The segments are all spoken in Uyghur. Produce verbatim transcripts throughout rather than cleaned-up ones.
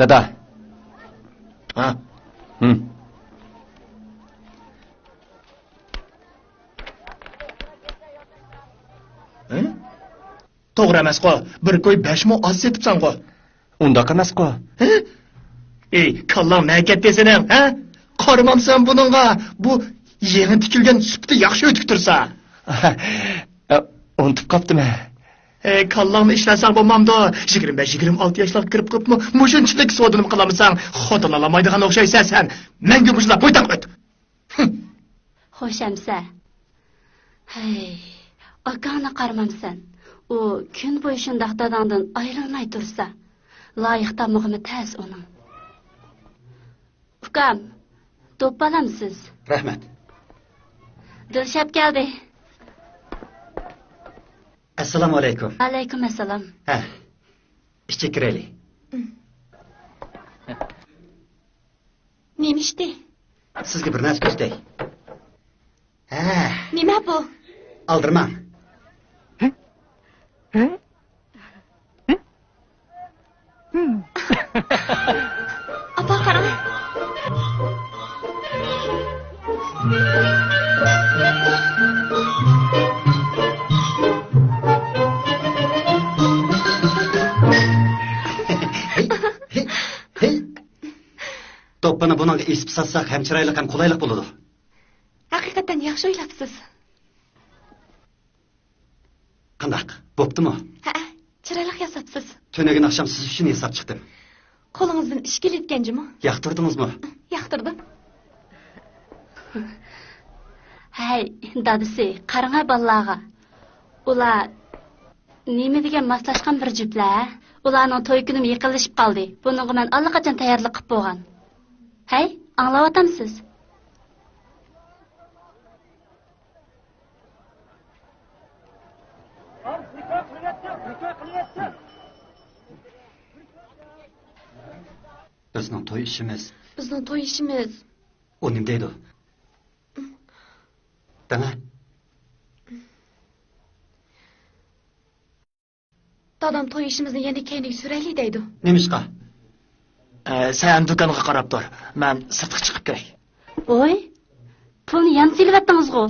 دادا. ھا؟ ھىم. ھە؟ توغرا ئەمەسقۇ، بىر كوي بەش مو ئاز سېتىپسەنغۇ. ئۇنداق ئەمەسقۇ. ھە؟ ئەي، كاللاڭ نەگە كەتتى سېنىڭ، ھە؟ قارىمامسەن بۇنىڭغا، بۇ يېڭى تىكىلگەن، سۈپىتى ياخشى ئۆتۈك تۇرسا. ئۇنتۇپ قاپتىمەن. ئەي، كاللاڭنى ئىشلەتسەڭ بولمامدۇ؟ يىگىرمە بەش، يىگىرمە ئالتە ياشلارغا كىرىپ قېلىپمۇ، مۇشۇنچىلىك سودىنىمۇ قىلالمىساڭ، خوتۇن ئالالمايدىغان ئوخشايسەن سەن. مەڭگۈ مۇشۇنداق بويتاق ئۆت. ھىم. خوش ئەمىسە. ھەي، ئاكاڭنى قارىمامسەن. ئۇ كۈن بويى شۇنداق داداڭدىن ئايرىلماي تۇرسا. لايىق تامىقىمۇ تەس ئۇنىڭ. ئۇكام، دوپپا ئالامسىز؟ رەھمەت. دىلشات كەلدى. ئەسسالامۇ ئەلەيكۇم. ئەلەيكۇم ئەسسالام. ھە، ئىچىگە كىرەيلى. نېمە ئىشتى؟ سىزگە بىر نەرسە كۆرسىتەي. ھە. نېمە بۇ؟ ئالدىرىماڭ. ئاپا، قاراڭ. ھېي، ھېي، ھېي. دوپپىنى بۇنىڭغا ئېسىپ ساتساق ھەم چىرايلىق ھەم قولايلىق بولىدۇ. ھەقىقەتەن ياخشى ئويلاپسىز. قانداق؟ بوپتۇمۇ؟ ھەئە، چىرايلىق ياساپسىز. تۈنۈگۈن ئاخشام سىز ئۈچۈن ياساپ چىقتىم. قولىڭىزدىن ئىش كېلىدىكەن جۇمۇ. ياقتۇردىڭىزمۇ؟ ياقتۇردۇم. ھەي، دادىسى، قاراڭە بالىلارغا. ئۇلار نېمە دېگەن ماسلاشقان بىر جۈپلەر. ئۇلارنىڭ توي كۈنىمۇ يېقىنلىشىپ قالدى. بۇنىڭغا مەن ئاللىقاچان تەييارلىق قىلىپ بولغان. ھەي، ئاڭلاۋاتامسىز؟ بىزنىڭ توي ئىشىمىز. بىزنىڭ توي ئىشىمىز. ئۇ نېمە دەيدۇ؟ دەڭە. دادام توي ئىشىمىزنى يەنە كەينىگە سۈرەيلى دەيدۇ. نېمىشقا؟ ئە، سەن دۇكانغا قاراپ تۇر، مەن سىرتقا چىقىپ كىرەي. ۋوي، پۇلنى يەنە سېلىۋەتتىڭىزغۇ؟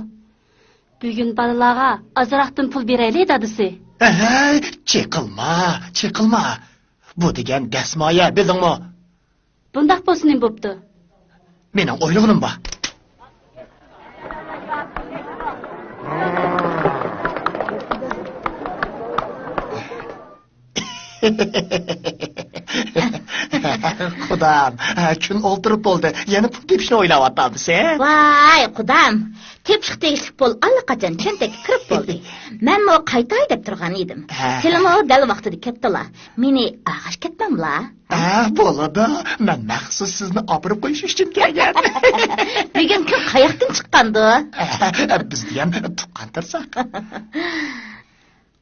بۈگۈن بالىلارغا ئازراقتىن پۇل بېرەيلى، دادىسى. ئەھەي، چېقىلما، چېقىلما. بۇ دېگەن دەسمايە، بىلدىڭمۇ؟ بۇنداق بولسا نېمە بوپتۇ؟ مېنىڭ ئويلىغىنىم بار. قۇدام، كۈن ئولتۇرۇپ بولدى. يەنە پۇل تېپىشنى ئويلاۋاتامسەن؟ ۋاي، قۇدام، تېپىشقا تېگىشلىك پۇل ئاللىقاچان چۆنتەككە كىرىپ بولدى. مەنمۇ قايتاي دەپ تۇرغان ئىدىم. ھە. سىلىمۇ دەل ۋاقتىدا كەپتىلا. مېنى ئاغاش كەتمەملا. ھە، بولىدۇ. مەن مەخسۇس سىزنى ئاپىرىپ قويۇش ئۈچۈن كەلگەن. بۈگۈن كۈن قاياقتىن چىققاندۇ؟ بىز دېگەن تۇغقان تۇرساق.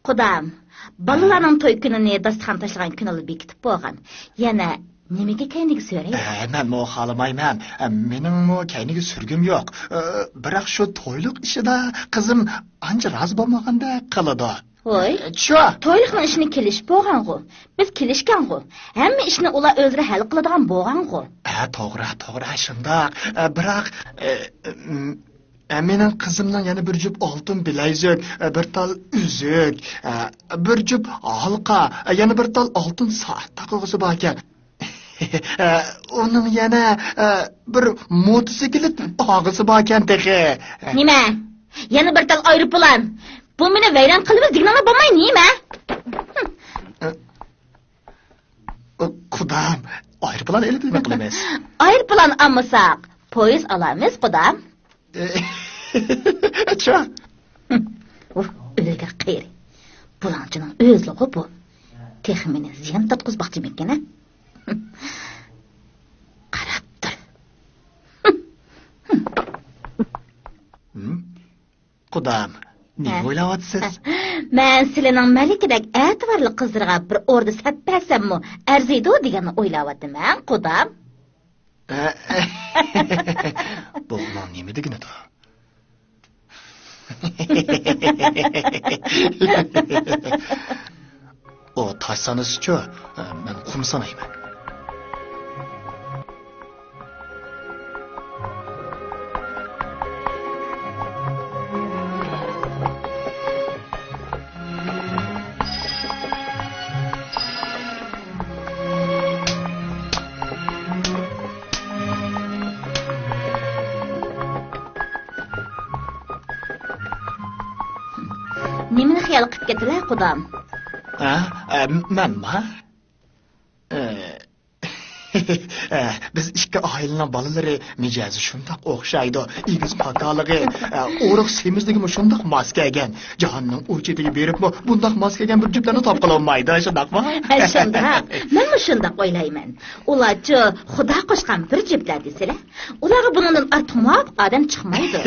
قۇدام، بالىلارنىڭ توي كۈنىنى داستىخان تاشلىغان كۈنىلا بېكىتىپ بولغان. يەنە نېمىگە كەينىگە سۆرەي؟ ئە، مەنمۇ خالىمايمەن. ئە، مېنىڭمۇ كەينىگە سۈرگۈم يوق. ئە، بىراق شۇ تويلۇق ئىشىدا قىزىم ئانچە رازى بولمىغاندەك قىلىدۇ. ھوي. ئە، چۇ. تويلۇقنىڭ ئىشىنى كېلىشىپ بولغانغۇ. بىز كېلىشكەنغۇ. ھەممە ئىشنى ئۇلار ئۆزلىرى ھەل قىلىدىغان بولغانغۇ. ئە، توغرا، توغرا، شۇنداق. ئە، بىراق، ئە، ئە، مېنىڭ قىزىمنىڭ يەنە بىر جۈپ ئالتۇن بىلەيزۈك، ئە، بىر تال ئۈزۈك، ئە، بىر جۈپ ھالقا، ئە، يەنە بىر تال ئالتۇن سائەت تاقىغۇسى باركەن. ئە، ئۇنىڭ يەنە، ئە، بىر موتوسىكلىت ئاغىسى باركەن تېخى. نېمە؟ يەنە بىر تال ئايروپىلان؟ بۇ مېنى ۋەيران قىلىۋېت دېگىنىڭلار بولماي نېمە؟ ئە، قۇدام، ئايروپىلان ئېلىپ نېمە قىلىمىز؟ ئايروپىلان ئالمىساق، پويىز ئالامىز، قۇدام. چا. ئۇھ، ئۆلگۈر قېرى. بۇلاڭچىنىڭ ئۆزلىغۇ بۇ. تېخى مېنى زىيان تارتقۇزماقچىمىكىن، ھە؟ قاراپ تۇر. ھىم؟ قۇدام، نېمە ھە؟ ئويلاۋاتىسىز؟ مەن سىلىنىڭ مەلىكىدەك ئەتىۋارلىق قىزلىرىغا بىر ئوردا سەپ بەرسەممۇ ئەرزىيدۇ دېگەننى ئويلاۋاتىمەن، قۇدام. بۇ ئۇنىڭ نېمە دېگىنىدۇ؟ ئۇ تاش سانىسىچۇ، مەن قۇم سانايمەن. نېمىنى خىيال قىلىپ كېتىلە، قۇدام؟ ھە؟ ئە، مەنما؟ ئە، ئە، بىز ئىككى ئائىلىنىڭ بالىلىرى مىجەزى شۇنداق ئوخشايدۇ. ئېگىز پاكالىقى، ئە، ئورۇق سېمىزلىكىمۇ شۇنداق ماس كەلگەن. جاھاننىڭ ئۇ چېتىگە بېرىپمۇ بۇنداق ماس كەلگەن بىر جۈپلەرنى تاپقىلى بولمايدۇ، شۇنداقمۇ؟ ھە، شۇنداق. مەنمۇ شۇنداق ئويلايمەن. ئۇلارچۇ خۇدا قوشقان بىر جۈپلەر دېسىلە. ئۇلارغا بۇنىڭدىن ئارتۇق مۇۋاپىق ئادەم چىقمايدۇ.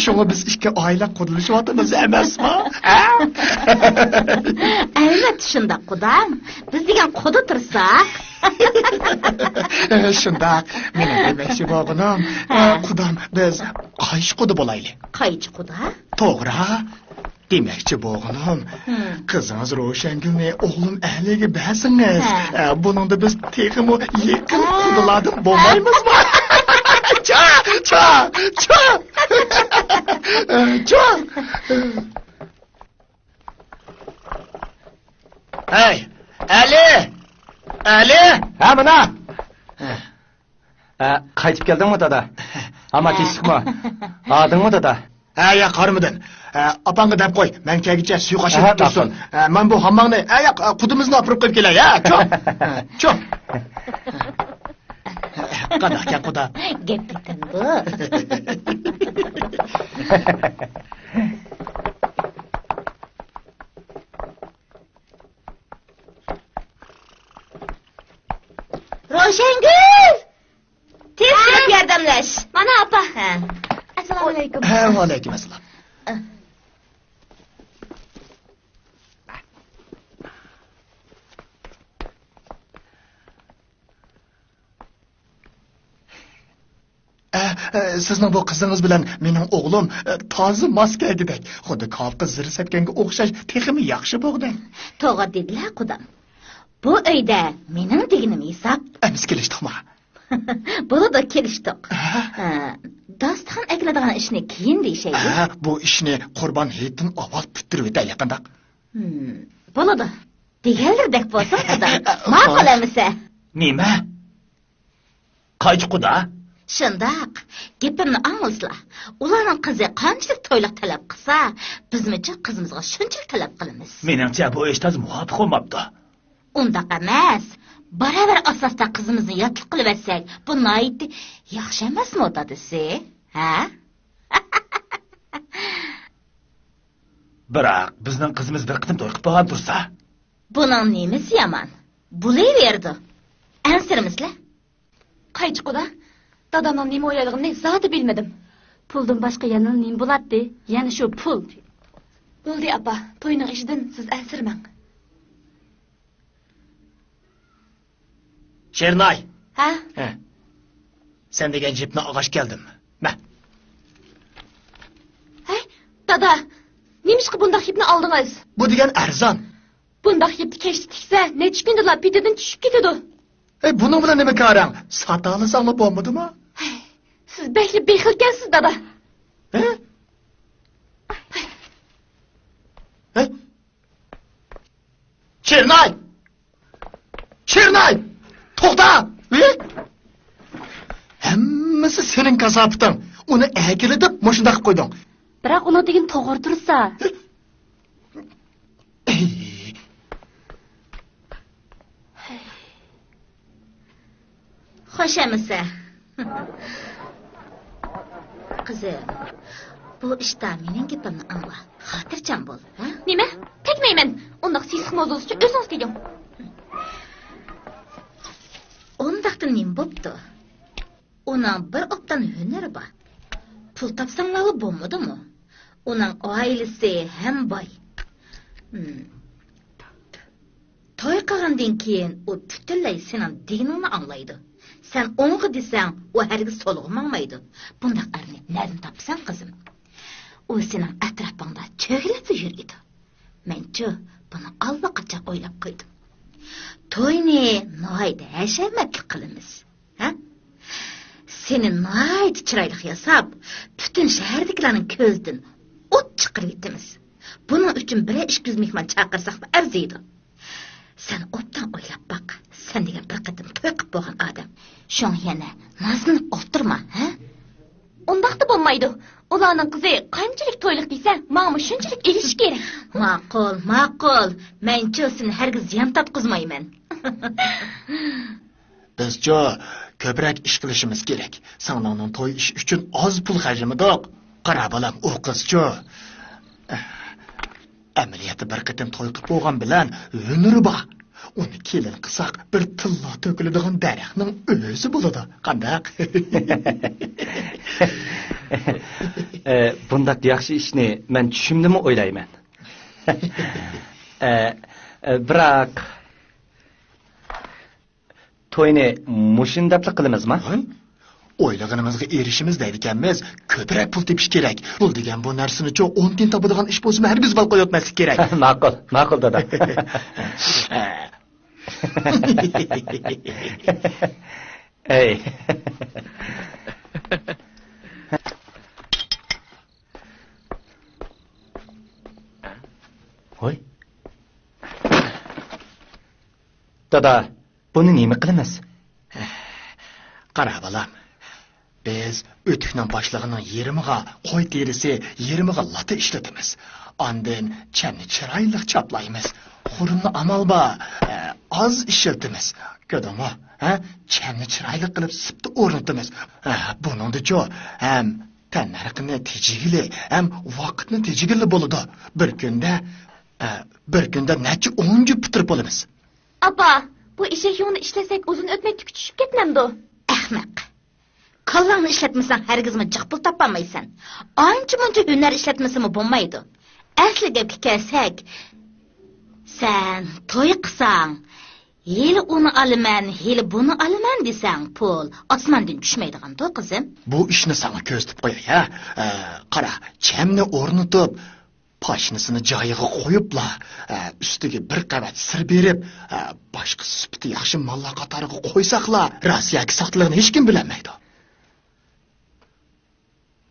شۇڭا بىز ئىككى ئائىلە قۇدىلىشىۋاتىمىز ئەمەسمۇ؟ ھە؟ ئەلۋەتتە شۇنداق، قۇدام. بىز دېگەن قۇدا تۇرساق. شۇنداق. مېنىڭ دېمەكچى بولغىنىم، ھە. قۇدام، بىز قايچى قۇدا بولايلى. قايچى قۇدا؟ توغرا. دېمەكچى بولغىنىم، ھىم. قىزىڭىز روشەنگۈلنى ئوغلۇم ئەلىگە بەرسىڭىز، ھە. ئە، بۇنىڭدا بىز تېخىمۇ يېقىن ھە. قۇدىلاردىن بولمايمىزمۇ؟ چا، چا، چا. ئە، چا. ھەي، ئەلى! ئەلى! ھە، مانا! ھە. ئە، قايتىپ كەلدىڭمۇ، دادا؟ ھامما ھە. تېشىقمۇ؟ ئادىڭمۇ، دادا؟ ھە، ياق، قارىمىدىم. ئە، ئاپاڭغا دەپ قوي، مەن كەلگۈچە سۇيۇق ئاش ھە، ئېلىپ تۇرسۇن. ماقۇل. ئە، مەن بۇ ھامماڭنى، ئە، ياق، ئە، قۇدىمىزنى ئاپىرىپ قويۇپ كېلەي، ھە، چۇ! ھە، چۇ! قانداقكەن، قۇدا؟ گەپ پېتىنىدۇ. روشەنگۈل! تېز كېلىپ ياردەملەش. مانا ئاپا. ھە. ئەسسالامۇئەلەيكۇم. ھە، ۋەئەلەيكۇم ئەسسالام. ئە، ئە، سىزنىڭ بۇ قىزىڭىز بىلەن مېنىڭ ئوغلۇم، ئە، تازا ماس كەلگۈدەك. خۇددى كاۋاپقا زىر سەپكەنگە ئوخشاش، تېخىمۇ ياخشى بولغۇدەك. توغرا دېدىلە، قۇدام. بۇ ئۆيدە مېنىڭ دېگىنىم ھېساب. ئەمىسە كېلىشتۇقما؟ بولىدۇ، كېلىشتۇق. ھە؟ ئە، داستىخان ئەكېلىدىغان ئىشنى كېيىن دېيىشەيلى. ھە، بۇ ئىشنى قۇربان ھېيتتىن ئاۋۋال پۈتتۈرۈۋېتەيلى، قانداق؟ ھىم، بولىدۇ. دېگەنلىرىدەك بولسۇن، قۇدا. ماقۇل خوش. ئەمىسە. نېمە؟ قايچى قۇدا؟ شۇنداق. گېپىمنى ئاڭلىسىلا. ئۇلارنىڭ قىزى قانچىلىك تويلۇق تەلەپ قىلسا، بىزمۇچۇ قىزىمىزغا شۇنچىلىك تەلەپ قىلىمىز. مېنىڭچە، بۇ ئىش تازا مۇۋاپىق بولماپتۇ. ئۇنداق ئەمەس. باراۋەر ئاساستا قىزىمىزنى ياتلىق قىلىۋەتسەك، بۇ ناھايىتى ياخشى ئەمەسمۇ، دادىسى؟ ھە؟ بىراق، بىزنىڭ قىزىمىز بىر قېتىم توي قىلىپ بولغان تۇرسا. بۇنىڭ نېمىسى يامان؟ بولۇۋېرىدۇ. ئەنسىرىمىسىلە. قايچى قۇدا، دادامنىڭ نېمە ئويلايدىغىنىنى زادى بىلمىدىم. پۇلدىن باشقا يەنىلا نېمە بولاتتى؟ يەنە شۇ پۇل. بولدى ئاپا، توينىڭ ئىشىدىن سىز ئەنسىرىمەڭ. شېرىناي. ھە؟ ھە. سەن دېگەن جىپنى ئالغاچ كەلدىم. مە. ھەي، دادا، نېمىشقا بۇنداق يىپنى ئالدىڭىز؟ بۇ دېگەن ئەرزان. بۇنداق يىپنى كەچتە تىكسە، نەچچە كۈندىلا پېتىدىن چۈشۈپ كېتىدۇ. ھەي، بۇنىڭ بىلەن نېمە كارىڭ؟ ساتالىساڭلا بولمىدىما؟ ھەي، سىز بەكلا بېخىلكەنسىز، دادا. ھە؟ ھە؟ شېرىناي! شېرىناي! توختا! ھە؟ ھەممىسى سېنىڭ كاساپىتىڭ. ئۇنى ئەكېلە دەپ مۇشۇنداق قىلىپ قويدۇڭ. بىراق ئۇنىڭ دېگىنى توغرا تۇرسا. خوش ئەمىسە. قىزىم، بۇ ئىشتا مېنىڭ گېپىمنى ئاڭلا. خاتىرجەم بول، ھە؟ نېمە؟ تەگمەيمەن. ئۇنداق سېسىق موزىلىسىچە ئۆزىڭىز تېگىڭ. ئۇنداقتا نېمە بوپتۇ؟ ئۇنىڭ بىر ئوبدان ھۈنىرى بار. پۇل تاپساڭلارلا بولمىدىمۇ؟ ئۇنىڭ ئائىلىسى ھەم باي. ھىم. توي قىلغاندىن كېيىن ئۇ پۈتۈنلەي سېنىڭ دېگىنىڭنى ئاڭلايدۇ. سەن ئوڭغا دېسەڭ، ئۇ ھەرگىز سولغا ماڭمايدۇ. بۇنداق ئەرنى نەدىن تاپىسەن، قىزىم؟ ئۇ سېنىڭ ئەتراپىڭدا چۆگىلەپلا يۈرىدۇ. مەنچۇ بۇنى ئاللىقاچان ئويلاپ قويدۇم. توينى ناھايىتى ھەشەمەتلىك قىلىمىز. ھە؟ سېنى ناھايىتى چىرايلىق ياساپ، پۈتۈن شەھەردىكىلەرنىڭ كۆزىدىن ئوت چىقىرىۋېتىمىز. بۇنىڭ ئۈچۈن بىرەر ئىككى يۈز مېھمان چاقىرساقمۇ ئەرزىيدۇ. سەن ئوبدان ئويلاپ باق. سەن دېگەن بىر قېتىم توي قىپ بولغان ئادەم. شۇڭا يەنە نازلىنىپ ئولتۇرما، ھە؟ ئۇنداقتا بولمايدۇ. ئۇلارنىڭ قىزى قانچىلىك تويلۇق دېسە، ماڭىمۇ شۇنچىلىك ئېلىشى كېرەك. ماقۇل، ماقۇل. مەنچۇ سېنى ھەرگىز زىيان تارتقۇزمايمەن. بىزچۇ كۆپرەك ئىش قىلىشىمىز كېرەك. سىڭلىڭنىڭ توي ئىشى ئۈچۈن ئاز پۇل خەجلىمىدۇق. قارا بالام، ئۇ قىزچۇ. ئەمەلىيەتتە بىر قېتىم توي قىلىپ بولغان بىلەن ھۈنىرى بار. ئۇنى كېلىن قىلساق، بىر تىللا تۆكۈلىدىغان دەرەخنىڭ ئۆزى بولىدۇ. قانداق؟ ئە، بۇنداق ياخشى ئىشنى مەن چۈشۈمدىمۇ ئويلايمەن. ئە، ئە، بىراق، توينى مۇشۇنداقلا قىلىمىزما؟ ھە؟ ئويلىغىنىمىزغا ئېرىشىمىز دەيدىكەنمىز، كۆپرەك پۇل تېپىش كېرەك. پۇل دېگەن بۇ نەرسىنىچۇ ئون تىيىن تاپىدىغان ئىش بولسىمۇ ھەرگىز بال قويۇۋەتمەسلىك كېرەك. ماقۇل، ماقۇل دادا. ئەي. ھوي. دادا، بۇنى نېمە قىلىمىز؟ قارا، بالام. بىز ئۆتۈكنىڭ باشلىقىنىڭ يېرىمىغا قوي تېرىسى، يېرىمىغا لاتا ئىشلىتىمىز. ئاندىن چەمنى چىرايلىق چاپلايمىز. خۇرۇمنى ئامال بار، ئە، ئاز ئىشلىتىمىز. كۆردۈڭمۇ؟ ھە؟ چەمنى چىرايلىق قىلىپ سىپتا ئورنىتىمىز. ھە، بۇنىڭدىچۇ ھەم تەننەرخنى تېجىگىلى، ھەم ۋاقىتنى تېجىگىلى بولىدۇ. بىر كۈندە، ئە، بىر كۈندە نەچچە ئون جۈپ پۈتتۈرۈپ بولىمىز. ئاپا، بۇ ئېشەك يۇڭىنى ئىشلەتسەك ئۇزۇن ئۆتمەي تۈكى چۈشۈپ كەتمەمدۇ؟ ئەخمەق. كاللاڭنى ئىشلەتمىسەڭ ھەرگىزمۇ جىق پۇل تاپالمايسەن. ئانچە-مۇنچە ھۈنەر ئىشلەتمىسىمۇ بولمايدۇ. ئەسلى گەپكە كەلسەك، سەن توي قىلساڭ، ھېلى ئۇنى ئالىمەن، ھېلى بۇنى ئالىمەن دېسەڭ، پۇل ئاسماندىن چۈشمەيدىغاندۇ، قىزىم. بۇ ئىشنى ساڭا كۆرسىتىپ قوياي، ھە؟ ئە، قارا، چەمنى ئورنىتىپ، پاشنىسىنى جايىغا قويۇپلا، ئە، ئۈستىگە بىر قەۋەت سىر بېرىپ، ئە، باشقا سۈپىتى ياخشى ماللار قاتارىغا قويساقلا، راست ياكى ساختىلىقىنى ھېچكىم بىلەلمەيدۇ.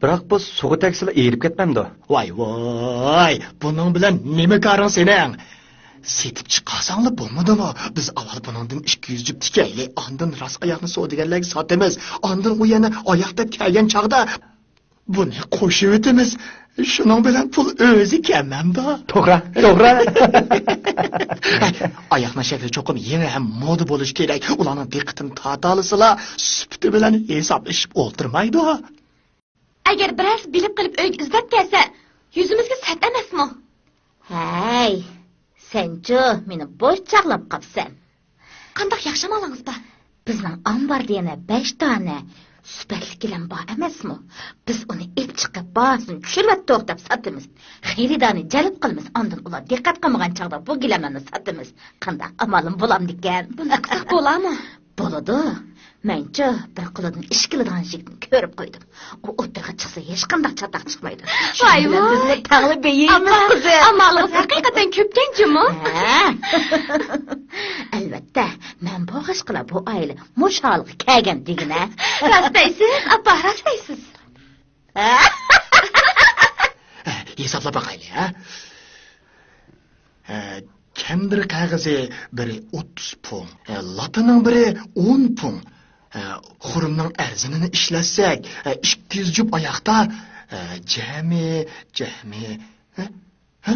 بىراق بۇ سۇغا تەگسىلا ئېرىپ كەتمەمدۇ؟ ۋاي، ۋاي، بۇنىڭ بىلەن نېمە كارىڭ سېنىڭ؟ سېتىپ چىقارساڭلا بولمىدىمۇ؟ بىز ئاۋۋال بۇنىڭدىن ئىككى يۈز جۈپ تىكەيلى، ئاندىن راست ئاياغنى سودىگەرلەرگە ساتىمىز، ئاندىن ئۇ يەنە ئاياق دەپ كەلگەن چاغدا بۇنى قوشۇۋېتىمىز. شۇنىڭ بىلەن پۇل ئۆزى كەممەمدۇ؟ توغرا، توغرا. ئاياقنىڭ شەكلى چوقۇم يېڭى ھەم مودا بولۇشى كېرەك. ئۇلارنىڭ دىققىتىنى تارتالىسىلا، سۈپىتى بىلەن ھېسابلىشىپ ئولتۇرمايدۇ. ئەگەر بىرەرسى بىلىپ قېلىپ ئۆيگە ئىزدەپ كەلسە، يۈزىمىزگە سەت ئەمەسمۇ؟ ھەي، سەنچۇ مېنى بوش چاغلاپ قاپسەن. قانداق ياخشى ئامالىڭىز بار؟ بىزنىڭ ئامباردا يەنە بەش دانە سۈپەتلىك گىلەم بار ئەمەسمۇ؟ بىز ئۇنى ئېلىپ چىقىپ، باھاسىنى چۈشۈرۈۋەتتۇق دەپ ساتىمىز. خېرىدارنى جەلپ قىلىمىز، ئاندىن ئۇلار دىققەت قىلمىغان چاغدا بۇ گىلەملەرنى ساتىمىز. قانداق ئامالىم بولامدىكەن؟ بۇنداق قىلساق بولامۇ؟ بولىدۇ. مەنچۇ بىر قولىدىن ئىش كېلىدىغان يىگىتنى كۆرۈپ قويدۇم. ئۇ ئوتتۇرىغا چىقسا، ھېچقانداق چاتاق چىقمايدۇ. ۋاي، شۇنىڭ بىلەن ۋاي. بىزمۇ تەڭلا بېيىمىز، ئاپا، قىزىم. ئامالىڭىز ھەقىقەتەن كۆپكەن جۇمۇ. ھە. ئەلۋەتتە، مەن بولغاچقىلا بۇ ئائىلە مۇشۇ ھالغا كەلگەن دېگىنە. راست دەيسىز، ئاپا، راست دەيسىز. ھېسابلاپ باقايلى، ھە؟ ھە، كەندىر قەغىزى بىرى ئوتتۇز پۇڭ، ھە، لاتىنىڭ بىرى ئون پۇڭ، ھە، خۇرۇمنىڭ ئەرزىنىنى ئىشلەتسەك، ھە، ئىككى يۈز جۈپ ئاياقتا، ھە، جەمئىي، جەمئىي، ھە، ھە؟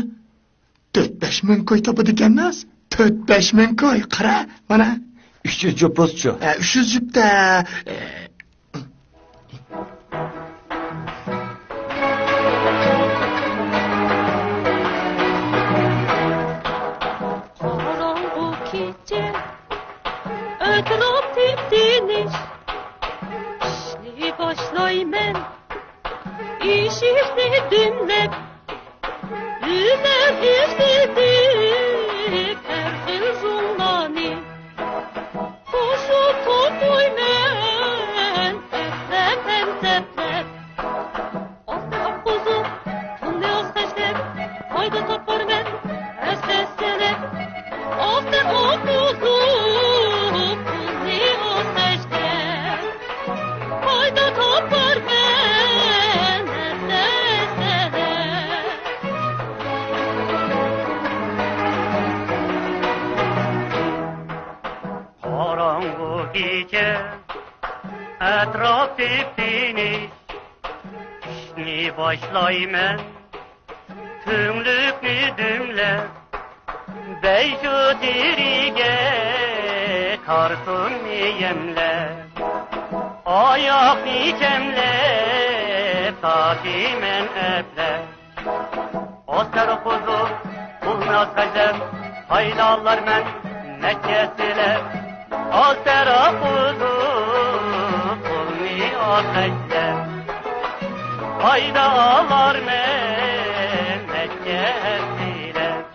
تۆت بەش مىڭ كوي تاپىدىكەنمىز. تۆت بەش مىڭ كوي، قارا، مانا. ئۈچ يۈز جۈپ بولسىچۇ؟ ئە، ئۈچ يۈز جۈپتە، ئە، قاراڭغۇ كېچە، ئەتراپ تىپتىنچ. ئىشنى باشلايمەن، ئىشىكنى دۈملەپ. ئۈنەر ئىزدىتىپ ھەر خىل زۇڭلارنى، قوشۇپ توقۇيمەن دەپلەپ ھەم دەپلەپ. ئاستىن ئاققۇزۇپ، تۇننى ئاستەشلەپ، پايدا تاپارمەن ھەسسەسەنە. ئاستىن ئاققۇزۇپ، تۇننى ئاستەشلەپ. پايدا تاپارمەن ھەسسەسەنە. قاراڭغۇ كېچە، ئەتراپ تىپتىنچ. باشلايمەن تۈڭلۈكنى دۈملەپ، بەيشۇ تېرىگە كارتوننى يەملەپ، ئاياقنى چەملەپ تارتىمەن ئەپلەپ. ئاستىرا قوزۇپ قۇلنى ئاز خەجلەپ، پايدا ئالارمەن مەككە سېلىپ. ئاستىرا قوزۇپ قۇلنى ئاز خەجلەپ، پايدا ئالارمەن مەككە سېلىپ.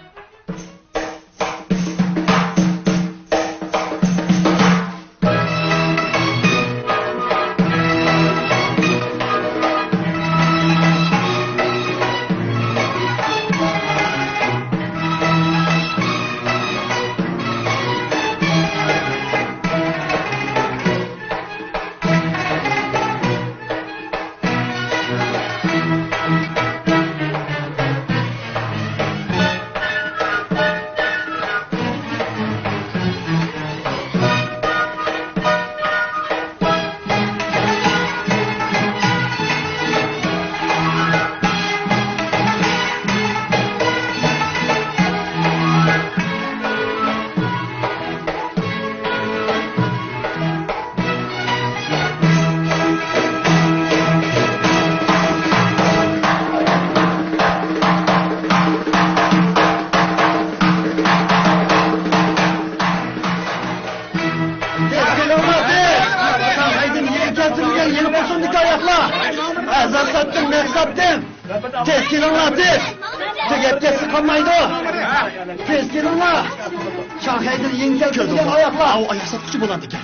تېز كېلىڭلار، تېز! شاڭخەيدىن يېڭى كەلتۈرۈلگەن يېڭى پوسۇندىكى ئاياغلار! ئەرزان ساتتىم، نەق ساتتىم! تېز كېلىڭلار، تېز! تۈگەپ كەتسە قالمايدۇ! تېز كېلىڭلار! شاڭخەيدىن يېڭى كەلتۈرۈلگەن ئاياغلار! ئاۋۇ ئاياغ ساتقۇچى بولامدىكەن؟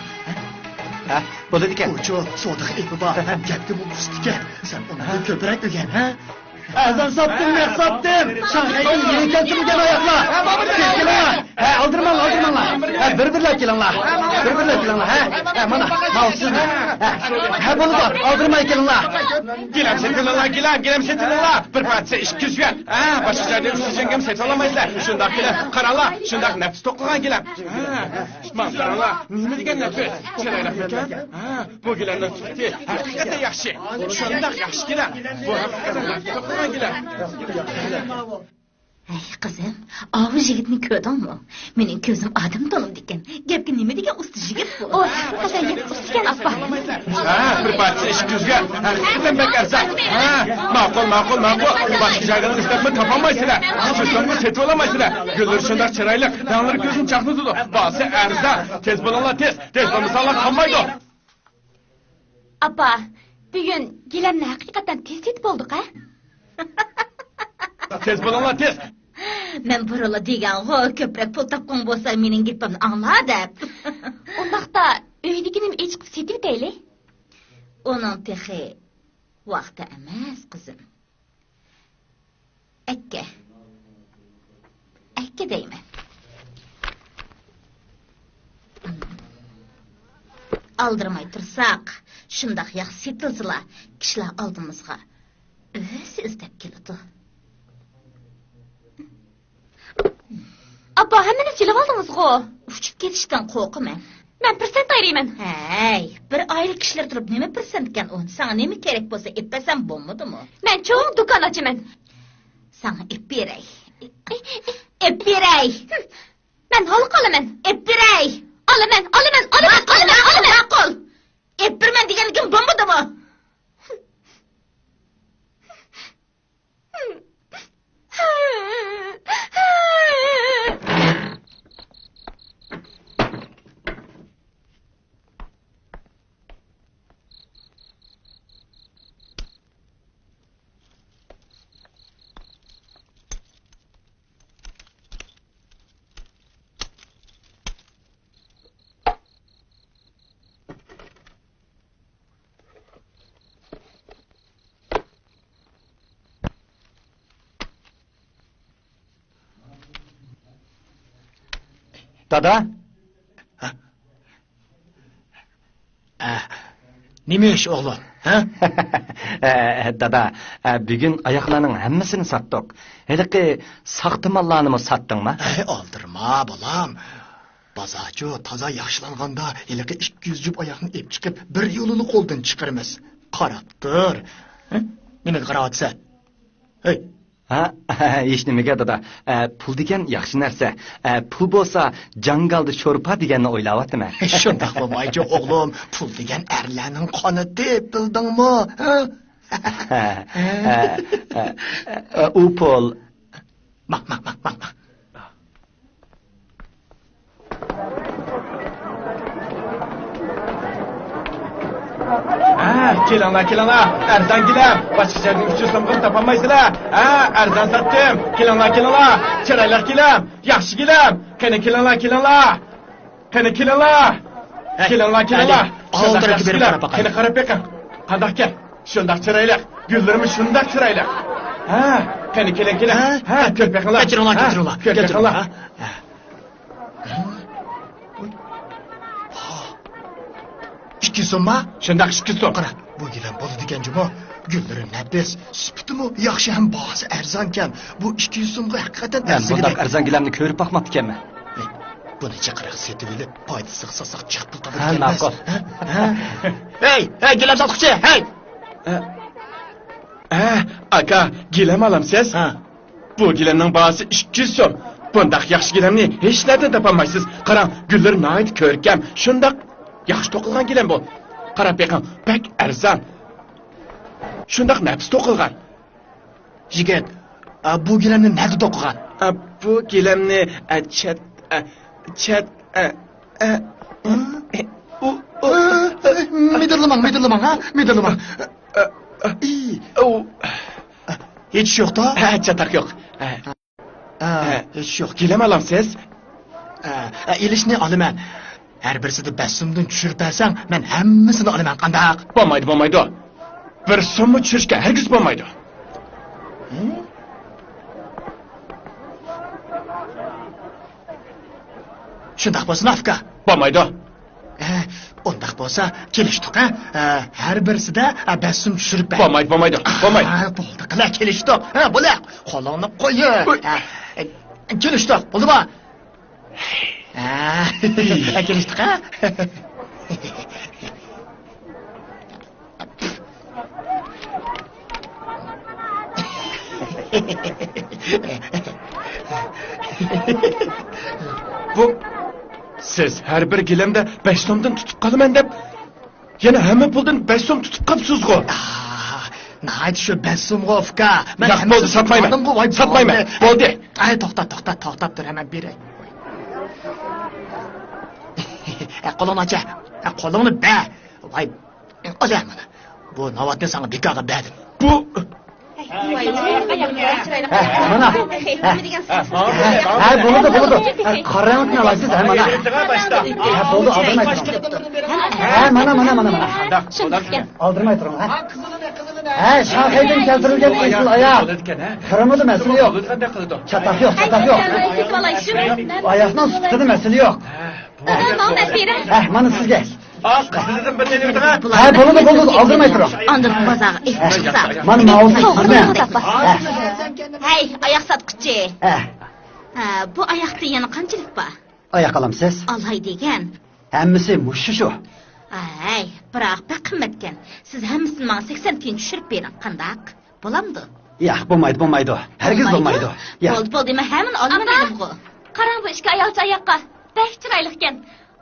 ھە؟ بولىدىكەن. ئۇچۇ سودىغا ئېپى بار، ھەم گەپكە مۇڭ ئۇستىكەن. سەن ئۇنىڭدىن كۆپرەك ئۆگەن، ھە؟ ئەرزان ساتتىم، نەق ساتتىم. شاڭخەيدىن يېڭى كەلتۈرۈلگەن ئاياغلار. تېز كېلىڭلار. ھە، ئالدىرىماڭلار، ئالدىرىماڭلار. ھە، بىر-بىرلەپ كېلىڭلار. بىر-بىرلەپ كېلىڭلار. ھە، ھە، مانا، ماۋۇ سىزنىڭ. ھە، ھە، بولىدۇ، ئالدىرىماي كېلىڭلار. گىلەم سېتىۋېلىڭلار، گىلەم، گىلەم سېتىۋېلىڭلار. بىر پارچىسى ئىككى يۈز يۈەن. ھە، باشقا جايدا ئۈچ يۈز يۈەنگىمۇ سېتىۋالالمايسىلەر. شۇنداق گىلەم، قاراڭلار، شۇنداق نەپىس توقۇلغان گىلەم. ھە، مانا قاراڭلار، نېمە دېگەن نەپىس، چىرايلىقمىكەن؟ ھە، بۇ گىلەمنىڭ سۈپىتى ھەقىقەتەن ياخشى. شۇنداق ياخشى گىلەم. بۇ ھەقىقەتەن نەپىس توقۇلغان گىلەم. ھەي، قىزىم، ئاۋۇ يىگىتنى كۆردۈڭمۇ؟ مېنىڭ كۆزۈم ئادەم تونۇمدىكەن. گەپكە نېمە دېگەن ئۇستا يىگىت بۇ. ئۇ ھەقىقەتەن يەنە ئۇستىكەن، ئاپا. ھە، بىر پارچىسى ئىككى يۈزگە. ھەقىقەتەن بەك ئەرزان. ھە، ماقۇل، ماقۇل، ماقۇل. باشقا جايدىن ئىزدەپمۇ تاپالمايسىلەر. شۇ سومغا سېتىۋالالمايسىلەر. گۈللىرى شۇنداق چىرايلىق، رەڭلىرى كۆزنى چاقنىتىدۇ. باھاسى ئەرزان. تېز بولۇڭلار، تېز. تېز بولمىساڭلار قالمايدۇ. ئاپا، بۈگۈن گىلەمنى ھەقىقەتەن تېز سېتىپ بولدۇق ھە؟ تېز بولۇڭلار، تېز! مەن بۇرۇنلا دېگەنغۇ، كۆپرەك پۇل تاپقۇڭ بولسا مېنىڭ گېپىمنى ئاڭلا دەپ. ئۇنداقتا ئۆيدىكىنىمۇ ئېچىقىپ سېتىۋېتەيلى. ئۇنىڭ تېخى ۋاقتى ئەمەس، قىزىم. ئەككە. ئەككە دەيمەن. ئالدىرىماي تۇرساق، شۇنداق ياخشى سېتىلسىلا، كىشىلەر ئالدىمىزغا ئۆزى ئىزدەپ كېلىدۇ. ئاپا، ھەممىنى سېلىۋالدىڭىزغۇ؟ ئۇچۇپ كېتىشتىن قورقىمەن. مەن پىرسەنت ئايرىيمەن. ھەي، بىر ئائىلە كىشىلىرى تۇرۇپ نېمە پىرسەنتكەن ئۇ؟ ساڭا نېمە كېرەك بولسا ئېلىپ بەرسەم بولمىدىمۇ؟ مەن چوڭ دۇكان ئاچىمەن. ساڭا ئېلىپ بېرەي. ئېلىپ بېرەي. مەن ھالقا ئالىمەن. ئېلىپ بېرەي. ئالىمەن، ئالىمەن، ئالىمەن، ماقۇل، ئالىمەن، ماقۇل، ئالىمەن. ماقۇل. ئېلىپ بېرىمەن دېگەنلىكىم بولمىدىمۇ؟ دادا؟ ھە؟ ئە، نېمە ئىش، ئوغلۇم؟ ھە؟ ئە، دادا، ئە، بۈگۈن ئاياغلارنىڭ ھەممىسىنى ساتتۇق. ھېلىقى ساختا ماللارنىمۇ ساتتىڭما؟ ھەي، ئالدىرىما، بالام. بازارچۇ تازا ياخشىلانغاندا، ھېلىقى ئىككى يۈز جۈپ ئاياغنى ئېلىپ چىقىپ، بىر يولىلا قولدىن چىقىرىمىز. قاراپ تۇر. ھە؟ نېمىگە قاراۋاتىسەن؟ ھەي! ھە؟ ھېچنېمىگە، دادا. ئە، پۇل دېگەن ياخشى نەرسە. ئە، پۇل بولسا جاڭگالدا شورپا دېگەننى ئويلاۋاتىمەن. شۇنداق بولمايچۇ ئوغلۇم، پۇل دېگەن ئەرلەرنىڭ قانىتى، بىلدىڭمۇ؟ ھە؟ ئە، ئە، ئە، ئە، ئۇ پۇل. ماڭ، ماڭ، ماڭ، ماڭ، ماڭ. ھە، كېلىڭلار، كېلىڭلار. ئەرزان گىلەم. باشقا جايدىن ئۈچ يۈز سومغىمۇ تاپالمايسىلەر. ھە، ئەرزان ساتتىم. كېلىڭلار، كېلىڭلار. چىرايلىق گىلەم. ياخشى گىلەم. قېنى، كېلىڭلار، كېلىڭلار. قېنى، كېلىڭلار. ھە، كېلىڭلار، كېلىڭلار. ئەلى، ئاۋۇ شۇنداق تەرەپكە ياخشى بېرىپ گىلەم. قاراپ باقايلى. قېنى، قاراپ بېقىڭ. قانداقكەن؟ شۇنداق چىرايلىق. گۈللىرىمۇ شۇنداق چىرايلىق. ھە، قېنى، كېلىڭ، كېلىڭ. ھە؟ ھە، كۆرۈپ بېقىڭلار. كەچۈرۈڭلار، ھە، كەچۈرۈڭلار، كۆرۈپ كەچۈرۈڭلار. بېقىڭلار. ھە؟ ئىككى سومما؟ شۇنداق، ئىككى سوم. قارا، بۇ گىلەم بولىدىكەن جۇمۇ. گۈللىرى نەپىس، سۈپىتىمۇ ياخشى ھەم باھاسى ئەرزانكەن. بۇ ئىككى يۈز سومغا ھەقىقەتەن مەن ئەرزىيدۇ. بۇنداق ئەرزان گىلەمنى كۆرۈپ باقماپتىكەنمەن. ھەي، بۇنى جىقراق سېتىۋېلىپ، پايدىسىغا سالساق جىق پۇل تاپىدىكەنمىز. ھە، ماقۇل. ھە؟ ھە؟ ھەي، ھەي، گىلەم ساتقۇچى، ھەي! ھە، ئاكا، گىلەم ئالامسىز؟ ھە. بۇ گىلەمنىڭ باھاسى ئىككى يۈز سوم. بۇنداق ياخشى گىلەمنى ھېچ نەردىن تاپالمايسىز. قاراڭ، گۈللىرى ناھايىتى كۆركەم. شۇنداق ياخشى توقۇلغان گىلەم بۇ. قاراپ بېقىڭ، بەك ئەرزان. شۇنداق نەپىس توقۇلغان. يىگىت، ئا، بۇ گىلەمنى نەدە توقۇغان؟ ئا، بۇ گىلەمنى، ئا، چەت، ئا، چەت، ئا، ئا، ھە؟ ئە، ئۇ، ئۇ. ئە، مىدىرلىماڭ، مىدىرلىماڭ، ھە؟ مىدىرلىماڭ. ئە، ئە، ئى. ئۇ. ھېچ يوقتا؟ ھە، چاتاق يوق. ھە. ھە، ھە. ھېچ يوق. گىلەم ئالامسىز؟ ھە، ھە، ئېلىشنى ئالىمەن. ھەر بىرسىدە بەش سومدىن چۈشۈرۈپ بەرسەڭ، مەن ھەممىسىنى ئالىمەن، قانداق؟ بولمايدۇ، بولمايدۇ. بىر سوممۇ چۈشۈرۈشكە ھەرگىز بولمايدۇ. ھە؟ شۇنداق بولسۇن، ئاكا. بولمايدۇ. ھە، ئۇنداق بولسا، كېلىشتۇق، ھە؟ ھە، ھەر بىرسىدە، ھە، بەش سوم چۈشۈرۈپ بەر. بولمايدۇ، بولمايدۇ، بولمايدۇ. ھە، بولدى، قىلە، كېلىشتۇق. ھە، بولە، قولۇڭنى قويۇپ. ئۇي. ھە، كېلىشتۇق، بولدىمۇ؟ ھە، كېلىشتۇق، ھە؟ بۇ، سىز ھەر بىر گىلەمدە بەش سومدىن تۇتۇپ قالىمەن دەپ، يەنە ھەممە پۇلدىن بەش سوم تۇتۇپ قاپسىزغۇ؟ ئاھ، ناھايىتى شۇ بەش سومغۇ، ئۇكا. مەن ياق، ھەممىسىنى بولدى، ساتمايمەن. تۇتۇپ قالدىمغۇ، ۋاي، ساتمايمەن. بولدى. بولدى. ئەي، توختا، توختا، توختاپ تۇر، ھەممە بېرەي. ئە، قولۇڭنى ئاچە. ئە، قولۇڭنى بەر. ۋاي، ئالە مانا. بۇ ناۋاتنى ساڭا بىكارغا بەردىم. بۇ ھە، مانا. ھە، ھە، بولىدۇ، بولىدۇ. ھە، قارا رەڭلىكنى ئالايسىز، ھە، مانا. ھە، بولدى، ئالدىرىماي تۇرۇڭ. ھە، مانا، مانا، مانا، مانا. ئالدىرىماي تۇرۇڭ، ھە. ھە، شاڭخەيدىن كەلتۈرۈلگەن ئېسىل ئاياغ. خىرىمىدا مەسىلە يوق. چاتاق يوق، چاتاق يوق. ئاياغنىڭ سۈپىتىدە مەسىلە يوق. ھە، ماڭا بېرىڭ. ھە، مانا سىزگە. ھە، بولىدۇ، بولىدۇ، ئالدىرىماي تۇرۇڭ. ئاندىن بازارغا ئېلىپ چىقسا. مانا ماۋۇ سىزنىڭ. ھە. ھەي، ئاياق ساتقۇچى. ھە. ھە، بۇ ئاياقتا يەنە قانچىلىك بار؟ ئاياق ئالامسىز؟ ئالاي دېگەن. ھەممىسى مۇشۇ شۇ. ھەي، بىراق بەك قىممەتكەن. سىز ھەممىسىنى ماڭا سەكسەن تىيىن چۈشۈرۈپ بېرىڭ، قانداق؟ بولامدۇ؟ ياق، بولمايدۇ، بولمايدۇ. ھەرگىز بولمايدۇ. ياق. بولدى، بولدى، مەن ھەممىنى ئالىمەن دېدىمغۇ. قاراڭ، بۇ ئىككى ئايالچە ئاياققا. بەك چىرايلىقكەن.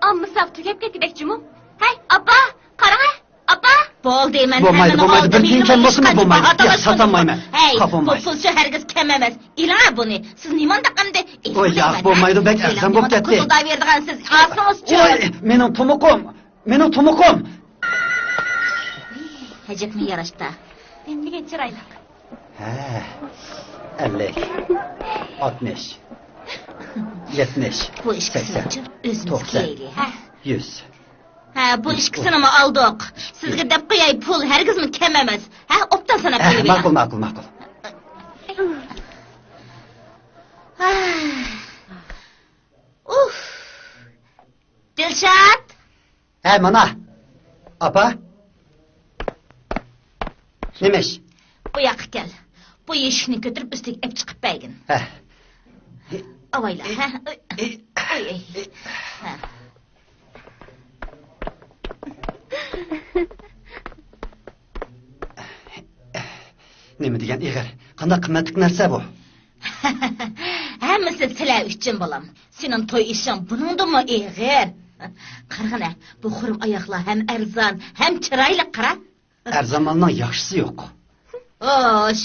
ئالمىساق تۈگەپ كەتكۈدەكچىمۇ؟ ھەي، ئاپا، قاراڭە، ئاپا! بولدى، مەن بولمايدۇ، ھەممىنى بولمايدۇ. ئالدىم، بىر تىيىن كەم بولسىمۇ بولمايدۇ. ياق، ساتالمايمەن. ھەي، بۇ پۇلچۇ ھەرگىز كەم ئەمەس. ئېلىڭە بۇنى. سىز نېمانداق ئەمدى؟ ئوي، ياق، بولمايدۇ، بەك ئەرزان بولۇپ كەتتى. ئېلىڭ، نېمانداق قىزىلداۋېرىدىغانسىز؟ ئاسىڭىزچۇ؟ ئوي، مېنىڭ تۇمۇقۇم. مېنىڭ تۇمۇقۇم! ئەجەبمۇ ياراشتا. نېمىدېگەن چىرايلىق. ھە، ئەللىك، ئاتمىش، يەتمىش، بۇ ئىككىسىنىچۇ؟ سەكسەن، ئۆزىمىز توقسان، كىيەيلى، ھە؟ يۈز. ھە، بۇ ئىككىسىنىمۇ ئالدۇق. سىزگە دەپ قوياي، پۇل ھەرگىزمۇ كەم ئەمەس. ھە، ئوبدان ساناپ ھە، بېرىۋېرىڭ. ماقۇل، ماقۇل، ماقۇل. ھە. ئۇھ. دىلشات! ھە، مانا. ئاپا. نېمە ئىش؟ بۇ ياققا كەل. بۇ يەشىكنى كۆتۈرۈپ ئۈستىگە ئېلىپ چىقىپ بەرگىن. ھە. ئاۋايلا، ھە؟ ئۆي، ئۆي، ئۆي. ھە. نېمە دېگەن ئېغىر؟ قانداق قىممەتلىك نەرسە بۇ؟ ھەممىسى سىلەر ئۈچۈن، بالام. سېنىڭ توي ئىشىڭ بۇنىڭدىنمۇ ئېغىر. قارىغىنە، بۇ خۇرۇم ئاياغلار ھەم ئەرزان، ھەم چىرايلىق، قارا. ئەرزان مالنىڭ ياخشىسى يوق. خوش،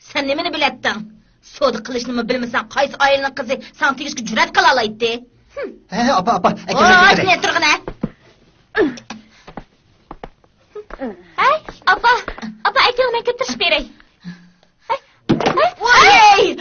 سەن نېمىنى بىلەتتىڭ؟ سودا قىلىشنىمۇ بىلمىسەڭ، قايسى ئائىلىنىڭ قىزى ساڭا تېگىشكە جۈرئەت قىلالايتتى؟ ھە، ئاپا، ئاپا، ئەكەل، ھوش، ئەكەل. نە تۇرغىنە. ھەي، ئاپا، ئاپا، ئەكەل، مەن كۆتۈرۈشۈپ بېرەي. ھەي، ھەي، ۋاي!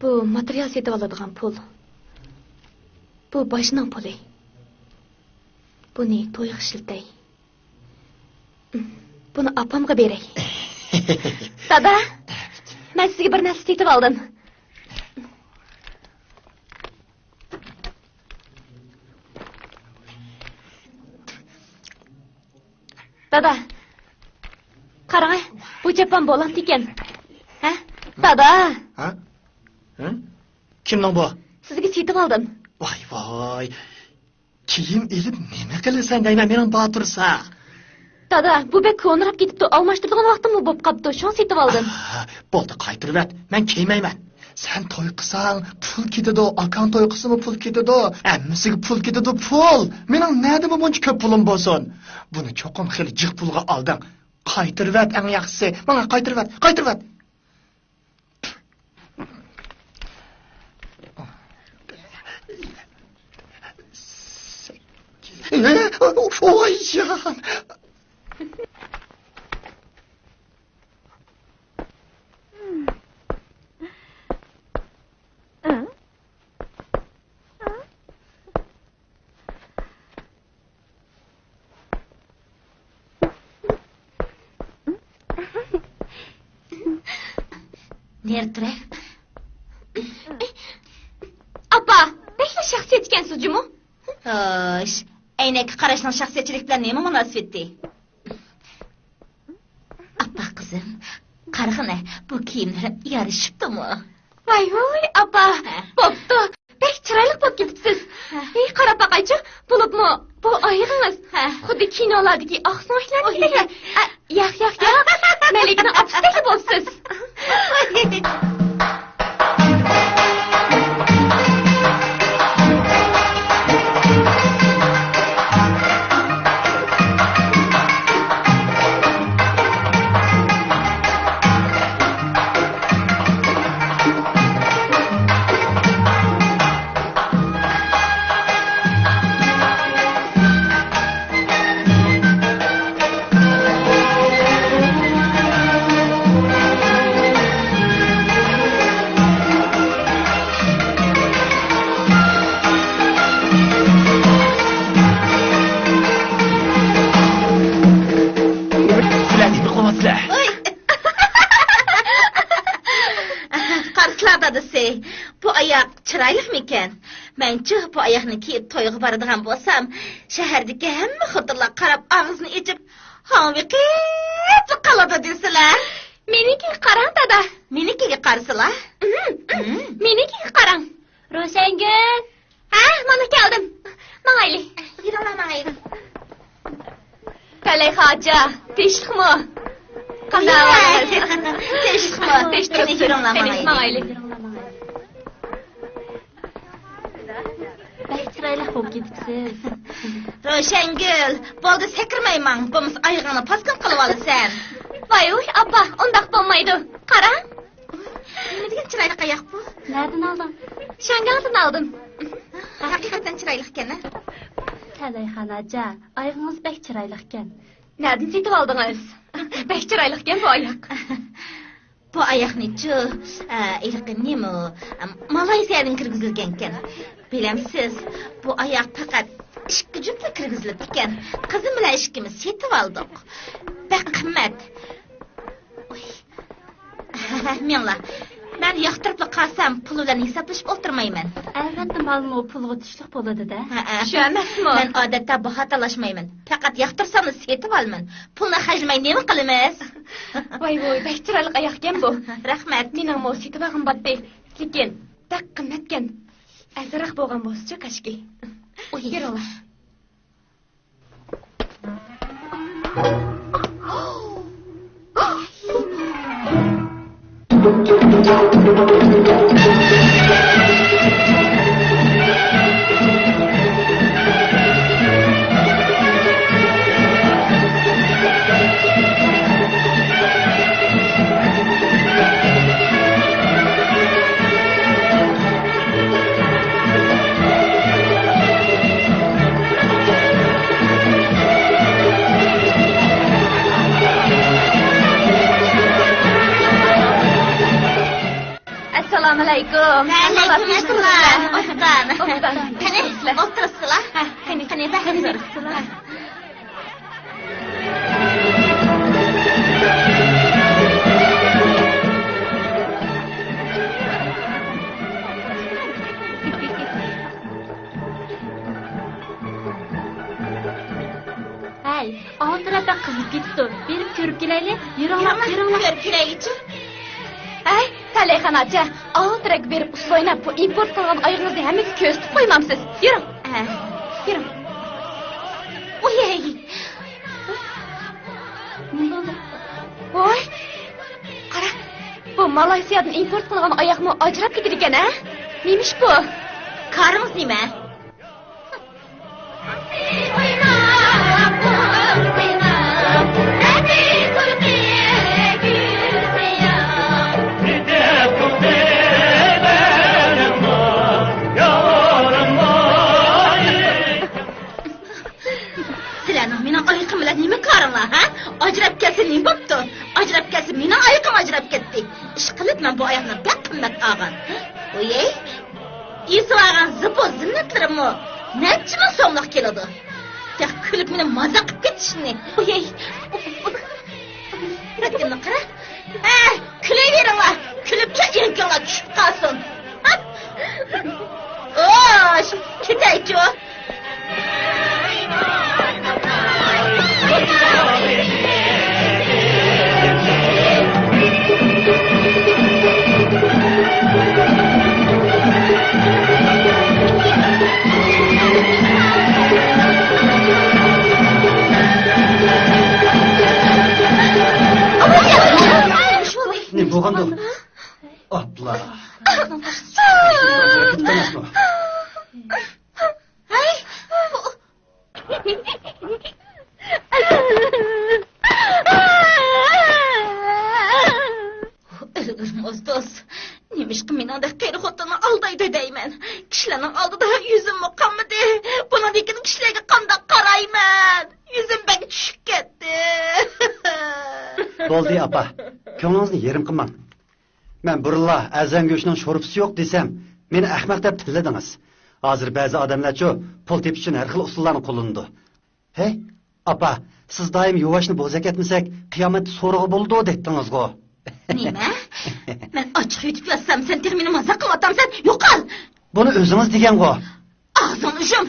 بۇ ماتېرىيال سېتىۋالىدىغان پۇل. بۇ باجنىڭ پۇلى. بۇنى تويغا ئىشلىتەي. بۇنى ئاپامغا بېرەي. دادا، مەن سىزگە بىر نەرسە سېتىۋالدىم. دادا، قاراڭە، بۇ چاپان بولامدىكەن؟ ھە؟ دادا! ھە؟ ھە؟ كىمنىڭ بۇ؟ سىزگە سېتىۋالدىم. ۋاي، ۋاي. كىيىم ئېلىپ نېمە قىلىسەن دەيمەن، مېنىڭ بار تۇرسا. دادا، بۇ بەك كونىراپ كېتىپتۇ، ئالماشتۇرىدىغان ۋاقتىممۇ بوپ قاپتۇ، شۇڭا سېتىۋالدىم. ئاھ، بولدى، قايتۇرۇۋەت، مەن كىيمەيمەن. سەن توي قىلساڭ پۇل كېتىدۇ، ئاكاڭ توي قىلسىمۇ پۇل كېتىدۇ، ھەممىسىگە پۇل كېتىدۇ، پۇل. مېنىڭ نەدىمۇ بۇنچە كۆپ پۇلۇم بولسۇن؟ بۇنى چوقۇم خېلى جىق پۇلغا ئالدىڭ. قايتۇرۇۋەت، ئەڭ ياخشىسى. ماڭا قايتۇرۇۋەت، قايتۇرۇۋەت. ۋاي جان! نېرى تۇرە؟ ئاپا، بەكلا شەخسىيەت ئىكەنسىز جۇمۇ. خوش، ئەينەككە قاراشنىڭ شەخسىيەتچىلىك بىلەن نېمە مۇناسىۋىتى؟ ئاپا قىزىم، قارىغىنە، بۇ كىيىملىرىم يارىشىپتۇمۇ؟ ۋاي ۋۇي، ئاپا، ھە. بوپتۇ. بەك چىرايلىق بولۇپ كېتىپسىز. ھە. ھېي، قاراپ باقايچۇ، بولۇپمۇ بۇ ئايىغىڭىز ھە. خۇددى كىنولاردىكى ئاقسۆڭەكلەردىكىدەك. ئوي. ئە، ياق، ياق، ياق. مەلىكىنىڭ ئاپىسىدەكلا بوپسىز. سىلەر نېمە قىلىۋاتىسىلەر؟ ھوي! قارىسىلا دادىسى، بۇ ئاياق چىرايلىقمىكەن؟ مەنچۇ بۇ ئاياقنى كىيىپ تويغا بارىدىغان بولسام، شەھەردىكى ھەممە خوتۇنلار قاراپ ئاغزىنى ئېچىپ، ھاڭۋېقىپلا قالىدۇ دېسىلە. مېنىڭكىگە قاراڭ، دادا. مېنىڭكىگە قارىسىلا. مېنىڭكىگە قاراڭ. روشەنگۈل. ھە، مانا كەلدىم. ماڭايلى. يۈرۈڭلار، ماڭايلى. زۇلەيخا ھاجى، تىنچلىقمۇ؟ قانداق ئەھۋالىڭىز؟ تىنچلىقمۇ؟ تىنچلىق. قېنى، يۈرۈڭلار، قېنى، ماڭايلى. ماڭايلى. بەك چىرايلىق بولۇپ كېتىپسىز. روشەنگۈل، بولدى، سەكرىمەي ماڭ، بولمىسا ئايىغىڭنى پاسكال قىلىۋالىسەن. ۋاي ۋۇي، ئاپا، ئۇنداق بولمايدۇ. قاراڭ. نېمە دېگەن چىرايلىق ئاياق بۇ؟ نەدىن ئالدىڭ؟ شياڭگاڭدىن ئالدىم. ھەقىقەتەن چىرايلىقكەن ھە؟ زۇلەيخا ھاجى، ئايىغىڭىز بەك چىرايلىقكەن. نەدىن سېتىۋالدىڭىز؟ بەك چىرايلىقكەن بۇ ئاياق. بۇ ئاياقنىچۇ، ئە، ھېلىقى نېمە، ئە، مالايزىيەدىن كىرگۈزۈلگەنكەن. بىلەمسىز، بۇ ئاياق پەقەت ئىككى جۈپلا كىرگۈزۈلۈپتىكەن. قىزىم بىلەن ئىككىمىز سېتىۋالدۇق. بەك قىممەت. ئۇي. مېڭلا. مەن ياقتۇرۇپلا قالسام، پۇل بىلەن ھېسابلىشىپ ئولتۇرمايمەن. ئەلۋەتتە، مالمۇ پۇلغا تۇشلۇق بولىدۇ-دە. ھەئە. شۇ ئەمەسمۇ؟ مەن ئادەتتە باھا تالاشمايمەن. پەقەت ياقتۇرساملا سېتىۋالىمەن. پۇلنى خەجلىمەي نېمە قىلىمىز؟ ۋاي ۋۇي، بەك چىرايلىق ئاياغكەن بۇ. رەھمەت. مېنىڭمۇ سېتىۋالغۇم باتتى. لېكىن بەك قىممەتكەن. ئەرزانراق بولغان بولسىچۇ كاشكى. ئۇي. يۈرۈڭلار. ئەسسالامۇئەلەيكۇم. ۋەئەلەيكۇم ئەسسالام. ئوبدان. ئوبدان. قېنى، ئولتۇرسىلا. ھە، قېنى، قېنى، بەھرىزۇر. ھەي، ئالدىراپ بەك قىزىپ كېتىپتۇ. بېرىپ كۆرۈپ كېلەيلى. يۈرۈڭلار، يۈرۈڭلار، يۈرۈڭلار. كۆرۈپ كېلەيلىچۇ. ھەي، تەلەيخان ئاچا، ئالدىراپ بېرىپ ئۇسسۇل ئويناپ، بۇ ئىمپورت قىلغان ئايىغىڭىزنى ھەممىگە كۆرسىتىپ قويمامسىز؟ يۈرۈڭ. ھە، يۈرۈڭ. ئۇيەي. نېمە بولدى؟ ۋاي، قارا، بۇ مالايسىيادىن ئىمپورت قىلغان ئاياقمۇ ئاجراپ كېتىدىكەن، ھە؟ نېمىش بۇ؟ كارىڭىز نېمە؟ سىلەرنىڭ مېنىڭ ئايىقىم بىلەن نېمە كارىڭلار، ھە؟ ئاجراپ كەتسە نېمە بوپتۇ؟ ئاجراپ كەتسە مېنىڭ ئايىقىم ئاجراپ كەتتى. ئىشقىلىپ مەن بۇ ئاياقنى بەك قىممەت ئالغان. ئۇيەي، ئېسىۋالغان زىبۇ زىننەتلىرىممۇ نەچچە مىڭ سوملۇق كېلىدۇ. تېخى كۈلۈپ مېنى مازاق قىلىپ كېتىشىنى. ئۇيەي. رەتكىننى قارا. ھە، كۈلۈۋېرىڭلار. كۈلۈپچۇ ئېڭىكىڭلار چۈشۈپ قالسۇن. خوش، كېتەيچۇ. نېمە بولغاندۇ؟ ئاپلا. ئۆلگۈرمۇ ئۇستاز، نېمىشقا مېنىڭدەك قېرى خوتۇننى ئالدايدۇ دەيمەن. كىشىلەرنىڭ ئالدىدا يۈزۈممۇ قانمىدى. بۇنىڭدىن كېيىن كىشىلەرگە قانداق قارايمەن؟ يۈزۈم بەك چۈشۈپ كەتتى. بولدى، ئاپا، كۆڭلىڭىزنى يېرىم قىلماڭ. مەن بۇرۇنلا ئەرزان گۆشنىڭ شورپىسى يوق دېسەم، مېنى ئەخمەق دەپ تىللىدىڭىز. ھازىر بەزى ئادەملەرچۇ پۇل تېپىش ئۈچۈن ھەر خىل ئۇسۇللارنى قوللىنىدۇ. ھەي، ئاپا، سىز دائىم يۇۋاشنى بوزەك ئەتمىسەك، قىيامەتتە سورىغا بولىدۇ دەيتتىڭىزغۇ. نېمە؟ مەن ئاچچىق يۇتۇپ ياتسام، سەن تېخى مېنى مازاق قىلىۋاتامسەن؟ يوقال! بۇنى ئۆزىڭىز دېگەنغۇ. ئاغزىڭنى يۇم!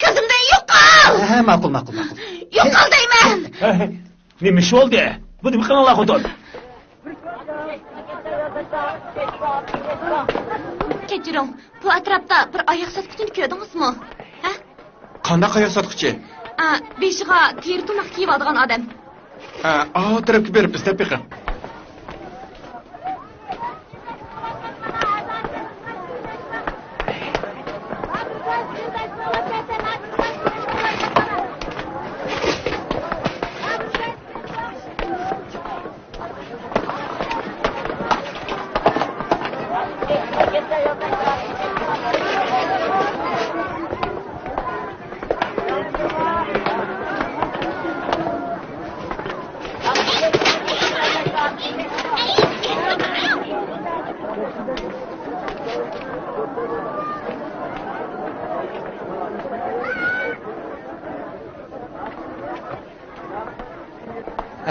كۆزۈمدىن يوقال! ھە، ھە، ماقۇل، ماقۇل، ماقۇل. يوقال دەيمەن! ھە، ھە. نېمە ئىش بولدى؟ بۇ نېمە قىلىڭلار خوتۇن؟ كەچۈرۈڭ، بۇ ئەتراپتا بىر ئاياق ساتقۇچىنى كۆردىڭىزمۇ؟ ھە؟ قانداق ئاياق ساتقۇچى؟ ئا، بېشىغا تېرە تۇماق كىيىۋالىدىغان ئادەم. ھە، ئاۋۇ تەرەپكە بېرىپ ئىزدەپ بېقىڭ.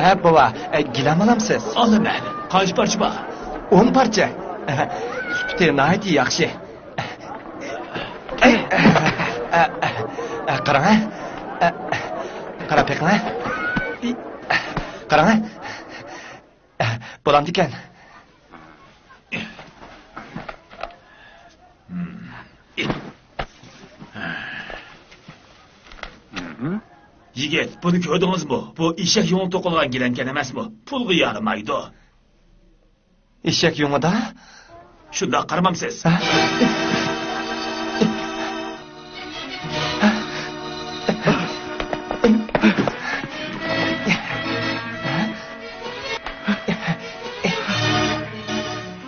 ھە، بوۋا، ئە، گىلەم ئالامسىز؟ ئالىمەن. قانچە پارچە بار؟ ئون پارچە. سۈپىتى ناھايىتى ياخشى. قاراڭ، ھە. قاراپ بېقىڭ، ھە. قاراڭ، ھە. بولامدىكەن؟ يىگىت، بۇنى كۆردىڭىزمۇ؟ بۇ ئېشەك يۇڭى توقۇلغان گىلەمكەن ئەمەسمۇ؟ پۇلغا يارىمايدۇ. ئېشەك يۇڭىدا؟ شۇنداق قارىمامسىز؟ ھە؟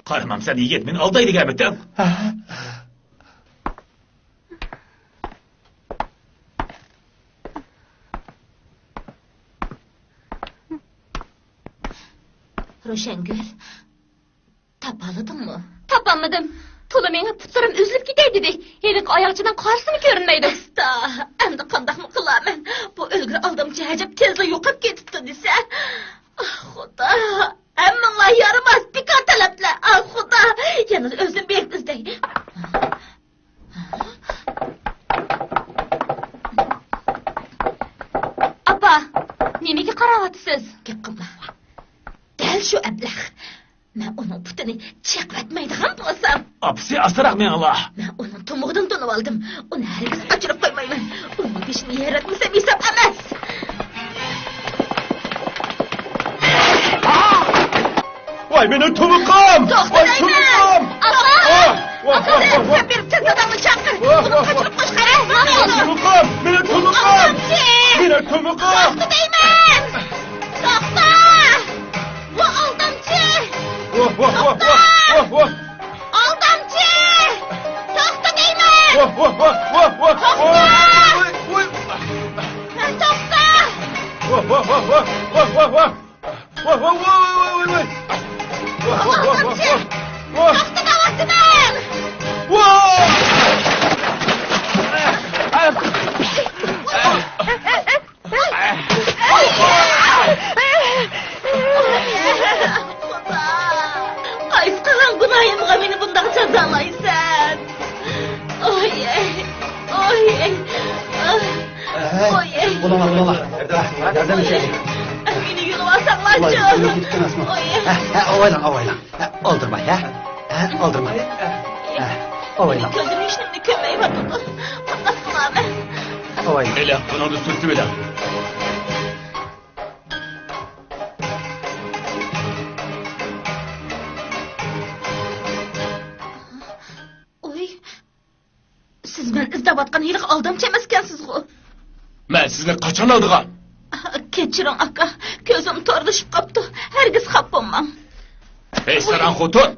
قارىمامسەن يىگىت، مېنى ئالدايدىكەنمىتىڭ؟ ھە؟ روشەنگۈل، تاپالىدىڭمۇ؟ تاپالمىدىم. تولا مېڭىپ پۇتلىرىم ئۈزۈلۈپ كېتەي دېدى. ھېلىقى ئاياغچىنىڭ قارىسىمۇ كۆرۈنمەيدۇ. ئاستا، ئەمدى قانداقمۇ قىلارمەن؟ بۇ ئۆلگۈر ئالدامچى ئەجەب تېزلا يوقاپ كېتىپتۇ دېسە. ئاھ، خۇدا! ھەممىڭلار يارىماس، بىكار تەلەپلەر. ئاھ، خۇدا! يەنە ئۆزۈم بېرىپ ئىزدەي. ئاپا، نېمىگە قاراۋاتىسىز؟ گەپ قىلما. دەل شۇ ئەبلەخ. مەن ئۇنىڭ پۇتىنى چېقىۋەتمەيدىغان بولسام. ئاپىسى، ئاستىراق مېڭىڭلار. مەن ئۇنىڭ تومۇقىدىن تونۇۋالدىم. ئۇنى ھەرگىز قاچۇرۇپ قويمايمەن. ئۇنىڭ بېشىنى يېرىۋەتمىسەم ھېساب ئەمەس. ۋاي، مېنىڭ تومۇقۇم! توختا ۋاي، دەيمەن! تومۇقۇم! ئاپا! ۋاھ، ۋاھ، ئاپا! ۋاھ، ۋاھ، ۋاھ. سەن بېرىپ تېز داداڭنى چاقىر. ۋاھ، ئۇنى ۋاھ، ۋاھ. قاچۇرۇپ قويۇشقا ھەرگىز قالمايدۇ. تومۇقۇم! مېنىڭ تومۇقۇم! ئالدامچى! مېنىڭ تومۇقۇم! توختا دەيمەن! توختا! ۋا ئالدامچى! ۋاھ، ۋاھ، ۋاھ، توختا! ۋاھ، ۋاھ، ۋاھ. ئالدامچى! توختا دەيمەن! ۋاھ، ۋاھ، ۋاھ، ۋاھ، ۋاھ. توختا! ۋاي، ۋاي، ۋاي. توختا! ۋاھ، ۋاھ، ۋاھ، ۋاھ، ۋاھ، ۋاھ. ۋاھ، ۋاھ، ۋاھ، ۋاھ، ۋاھ، ۋاھ. ۋاھ، ۋاھ، ۋاھ، ۋاھ، ۋاھ. ۋاھ. توختا دەۋاتىمەن! ۋاھ! قايسى قىلغان گۇناھىمغا مېنى بۇنداق جازالايسەن؟ ئوي، ئوي، ئوي. ھەي، ئوي. بولۇڭلار، بولۇڭلار. ياردەم ئېتەيلى. مېنى يۇلۇۋالساڭلارچۇ. ئۇلار يۇلۇپ كېتىپتۇ ئەمەسمۇ؟ ئوي. ھە، ھە، ئاۋايلاڭ، ئاۋايلاڭ. ھە، ئالدىرماي، ھە؟ ھە، ئالدىرماي. ھە، ئاۋايلاڭ. كۆزۈم ھېچنېمىنى كۆرمەيۋاتىدۇ. قانداق قىلارمەن؟ ئاۋايلاڭ. ئېلىڭ، بۇنىڭدىن سۈرتۈۋېلىڭ. ئۇي، سىز مەن ئىزدەۋاتقان ھېلىقى ئالدامچى ئەمەسكەنسىزغۇ؟ مەن سىزنى قاچان ئالدىغان؟ كەچۈرۈڭ، ئاكا. كۆزۈم تورلىشىپ قاپتۇ. ھەرگىز خاپا بولماڭ. ھەي، ساراڭ خوتۇن!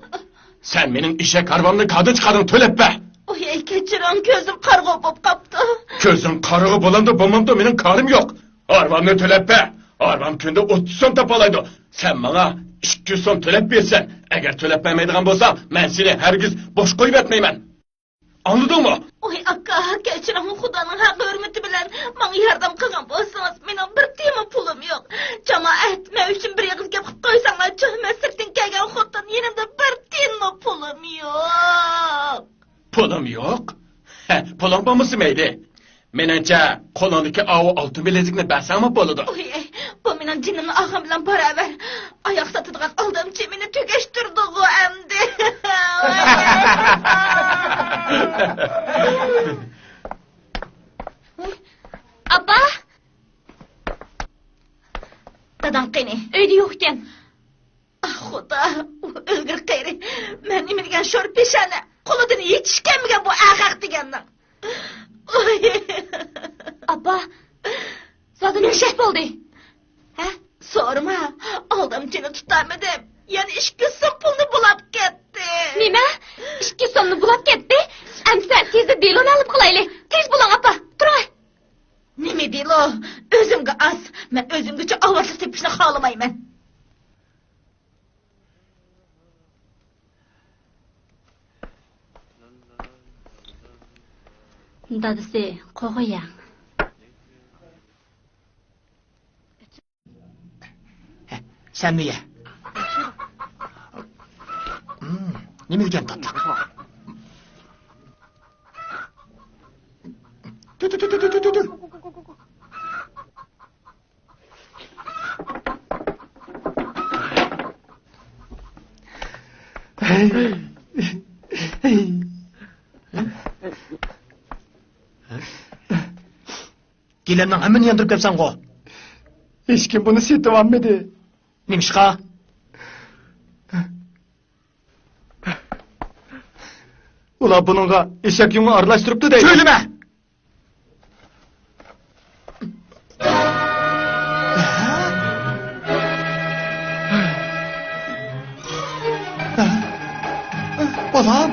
سەن مېنىڭ ئېشەك ھارۋامنى كادىن چىقاردىڭ، تۆلەپ بەر! ئوي، كەچۈرۈڭ، كۆزۈم قارىغۇ بولۇپ قاپتۇ. كۆزۈڭ قارىغۇ بولامدۇ، بولمامدۇ، مېنىڭ كارىم يوق. ھارۋامنى تۆلەپ بەر. ھارۋام كۈندە ئوتتۇز سوم تاپالايدۇ. سەن ماڭا ئىككى يۈز سوم تۆلەپ بېرىسەن. ئەگەر تۆلەپ بەرمەيدىغان بولساڭ، مەن سېنى ھەرگىز بوش قويۇۋەتمەيمەن. ئاڭلىدىڭمۇ؟ ئوي، ئاكا، كەچۈرۈڭ، خۇدانىڭ ھەق ھۆرمىتى بىلەن ماڭا ياردەم قىلغان بولسىڭىز، مېنىڭ بىر تىيىنمۇ پۇلۇم يوق. جامائەت، مەن ئۈچۈن بىر ئېغىز گەپ قىلىپ قويساڭلارچۇ، مەن سىرتتىن كەلگەن خوتۇن، يېنىمدا بىر تىيىنمۇ پۇلۇم يوق. پۇلۇم يوق؟ ھە، پۇلۇڭ بولمىسا مەيلى. مېنىڭچە، قولۇڭدىكى ئاۋۇ ئالتۇن بىلەزۈكنى بەرسەڭمۇ بولىدۇ. ئوي، بۇ مېنىڭ جېنىمنى ئالغان بىلەن باراۋەر. ئاياق ساتىدىغان ئالدامچى مېنى تۈگەشتۈردىغۇ ئەمدى. ئاپا! داداڭ قېنى؟ ئۆيدە يوق ئىكەن. ئاھ، خۇدا، ئۇ ئۆلگۈر قېرى. مەن نېمە دېگەن شور پېشانە. قولىدىن ھېچ ئىش كەلمىگەن بۇ ئەخەق دېگەننىڭ. ئوي. ئاپا، زادى نېمە ئىش بولدى؟ ھە؟ سورىما. ئالدامچىنى تۇتالمىدىم. يەنە ئىككى يۈز سوم پۇلنى بۇلاپ كەتتى. نېمە؟ ئىككى يۈز سومنى بۇلاپ كەتتى؟ ئەمسە تېزلا دېلونى ئېلىپ قالايلى. تېز بولۇڭ، ئاپا. تۇرۇڭ. نېمە دېلو؟ ئۆزۈمگە ئاز. مەن ئۆزۈمگىچە ئاۋارىلىق تېپىشنى خالىمايمەن. دادىسى، قوغۇياڭ. سەنمۇ يە. نېمە يېگەن تاتلىق؟ تۈ، تۈ، تۈ. گىلەمنىڭ ھەممىنى ياندۇرۇپ كەپسەنغۇ؟ ھېچكىم بۇنى سېتىۋالمىدى. نېمىشقا؟ ئۇلار بۇنىڭغا ئېشەك يۇڭى ئارىلاشتۇرۇپتۇ دەيدۇ. سۆيلىمە! بالام!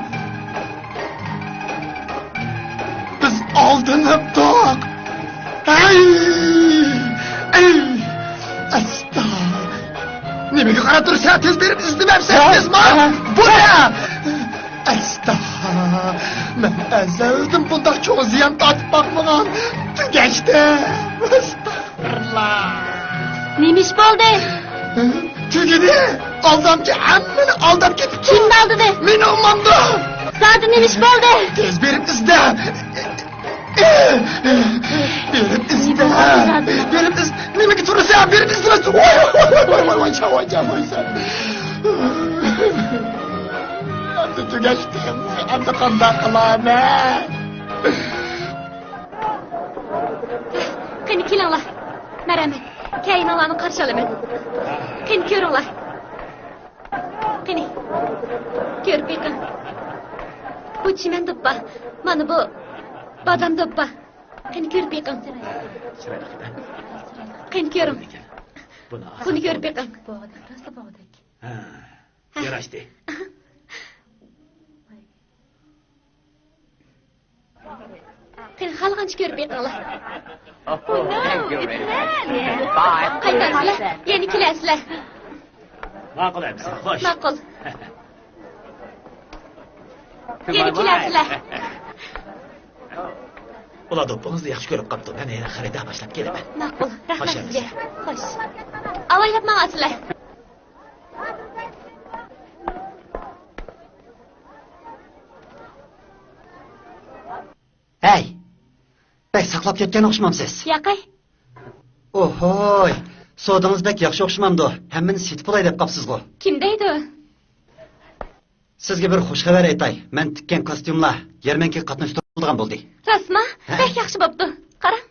بىز ئالدىنىپتۇق! ئەي! ئەي! ئەستا! نېمىگە قاراپ تۇرسەن؟ تېز بېرىپ ئىزدىمەمسەن؟ ھە؟ تېز ماڭ! ھە؟ بۇ نە؟ ئەستا! مەن ئەزەلدىن بۇنداق چوڭ زىيان تارتىپ باقمىغان. تۈگەشتى! ئەستەغپۇرۇللا! نېمە ئىش بولدى؟ تۈگىدى! ئالدامچى ھەممىنى ئالداپ كېتىپتۇ! كىمنى ئالدىدى؟ مېنى ئالدىدى! زادى نېمە ئىش بولدى؟ تېز بېرىپ ئىزدە! بېرىپ ئىزدە! بېرىپ ئىز-، نېمىگە تۇرىسەن؟ بېرىپ ئىزدىمەس! ۋاي، ۋاي، ۋاي، ۋاي، ۋاي، ۋاي، ۋاي، ۋاي، ۋاي، ۋاي، ۋاي، ۋاي. ئەمدى تۈگەشتىم. ئەمدى قانداق قىلىمەن؟ قېنى، كېلىڭلار. مەرھەمەت. كەينىڭلارنى قارشى ئالىمەن. قېنى، كۆرۈڭلار. قېنى، كۆرۈپ بېقىڭ. بۇ چىمەن دوپپا. مانا بۇ بادام دوپپا. قېنى، كۆرۈپ بېقىڭ. چىرايلىق ئىدى. قېنى، كۆرۈڭ. بۇنى كۆرۈپ بېقىڭ. بوغدەك، راسلا بوغدەك. ھە، ھە. ياراشتى. قېنى، خالىغانچە كۆرۈپ بېقىڭلار. قايتارسىلەر، يەنە كېلەرسىلەر. ماقۇل ئەمىسە، خوش. ماقۇل. يەنە كېلەرسىلەر. ئۇلار دوپپىڭىزنى ياخشى كۆرۈپ قاپتۇ. مەن يەنە خېرىدار باشلاپ كېلىمەن. ماقۇل، رەھمەت سىزگە. خوش. ئاۋايلاپ ماڭارسىلەر. ھەي! بەك ساقلاپ كەتكەن ئوخشىمامسىز؟ ياقەي. ئوھوي! سودىڭىز بەك ياخشى ئوخشىمامدۇ؟ ھەممىنى سېتىپ ئالاي دەپ قاپسىزغۇ؟ كىم دەيدۇ؟ سىزگە بىر خۇش خەۋەر ئېيتاي. مەن تىككەن كاستيۇملار يەرمەنكىگە قاتنىشتۇرۇلىدىغان بولدى. راستما؟ ھە. بەك ياخشى بوپتۇ. قاراڭ.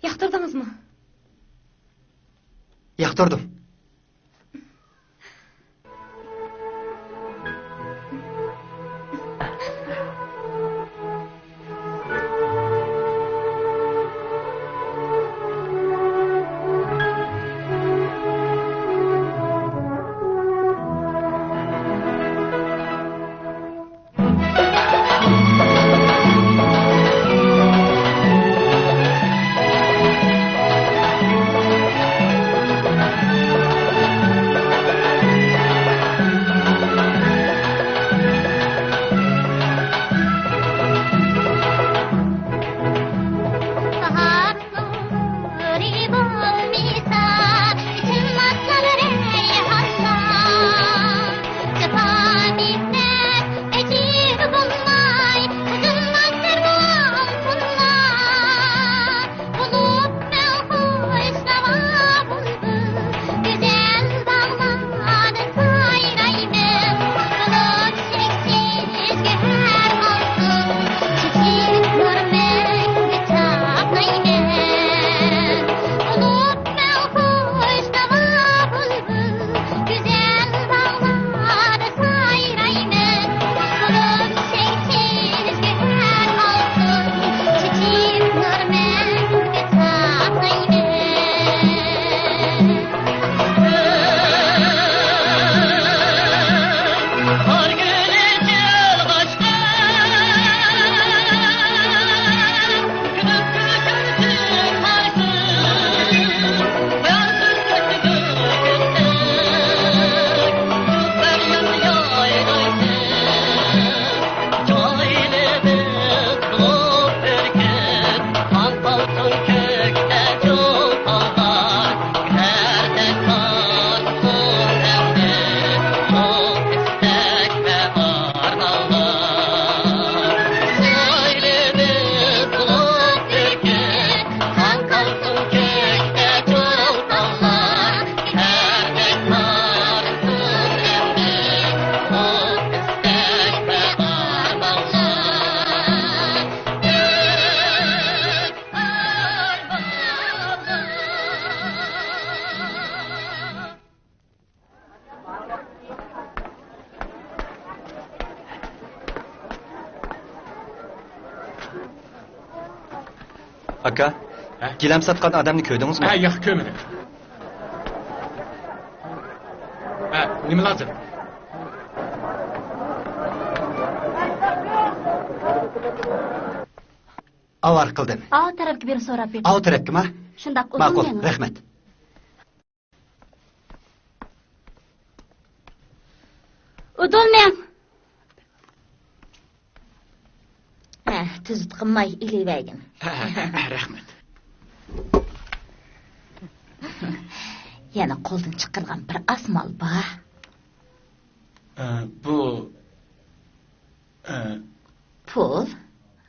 ياقتۇردىڭىزمۇ؟ ياقتۇردۇم. ئاكا، ھە؟ گىلەم ساتقان ئادەمنى كۆردىڭىزمۇ؟ ھە، ياق، كۆرمىدىم. ھە، نېمە لازىم؟ ئاۋارە قىلدىم. ئاۋۇ تەرەپكە بېرىپ سوراپ بېقىڭ. ئاۋۇ تەرەپكىما؟ شۇنداق، ئۇزۇن مېڭىڭ. ماقۇل، رەھمەت. ئۇدۇل مېڭ. ھە، تۈزۈت قىلماي ئېلىۋەرگىن. ھە، ھە، ھە، رەھمەت. يەنە قولدىن چىقىرغان بىر ئاز مال بار. ئە، بۇ، ئە، پۇل؟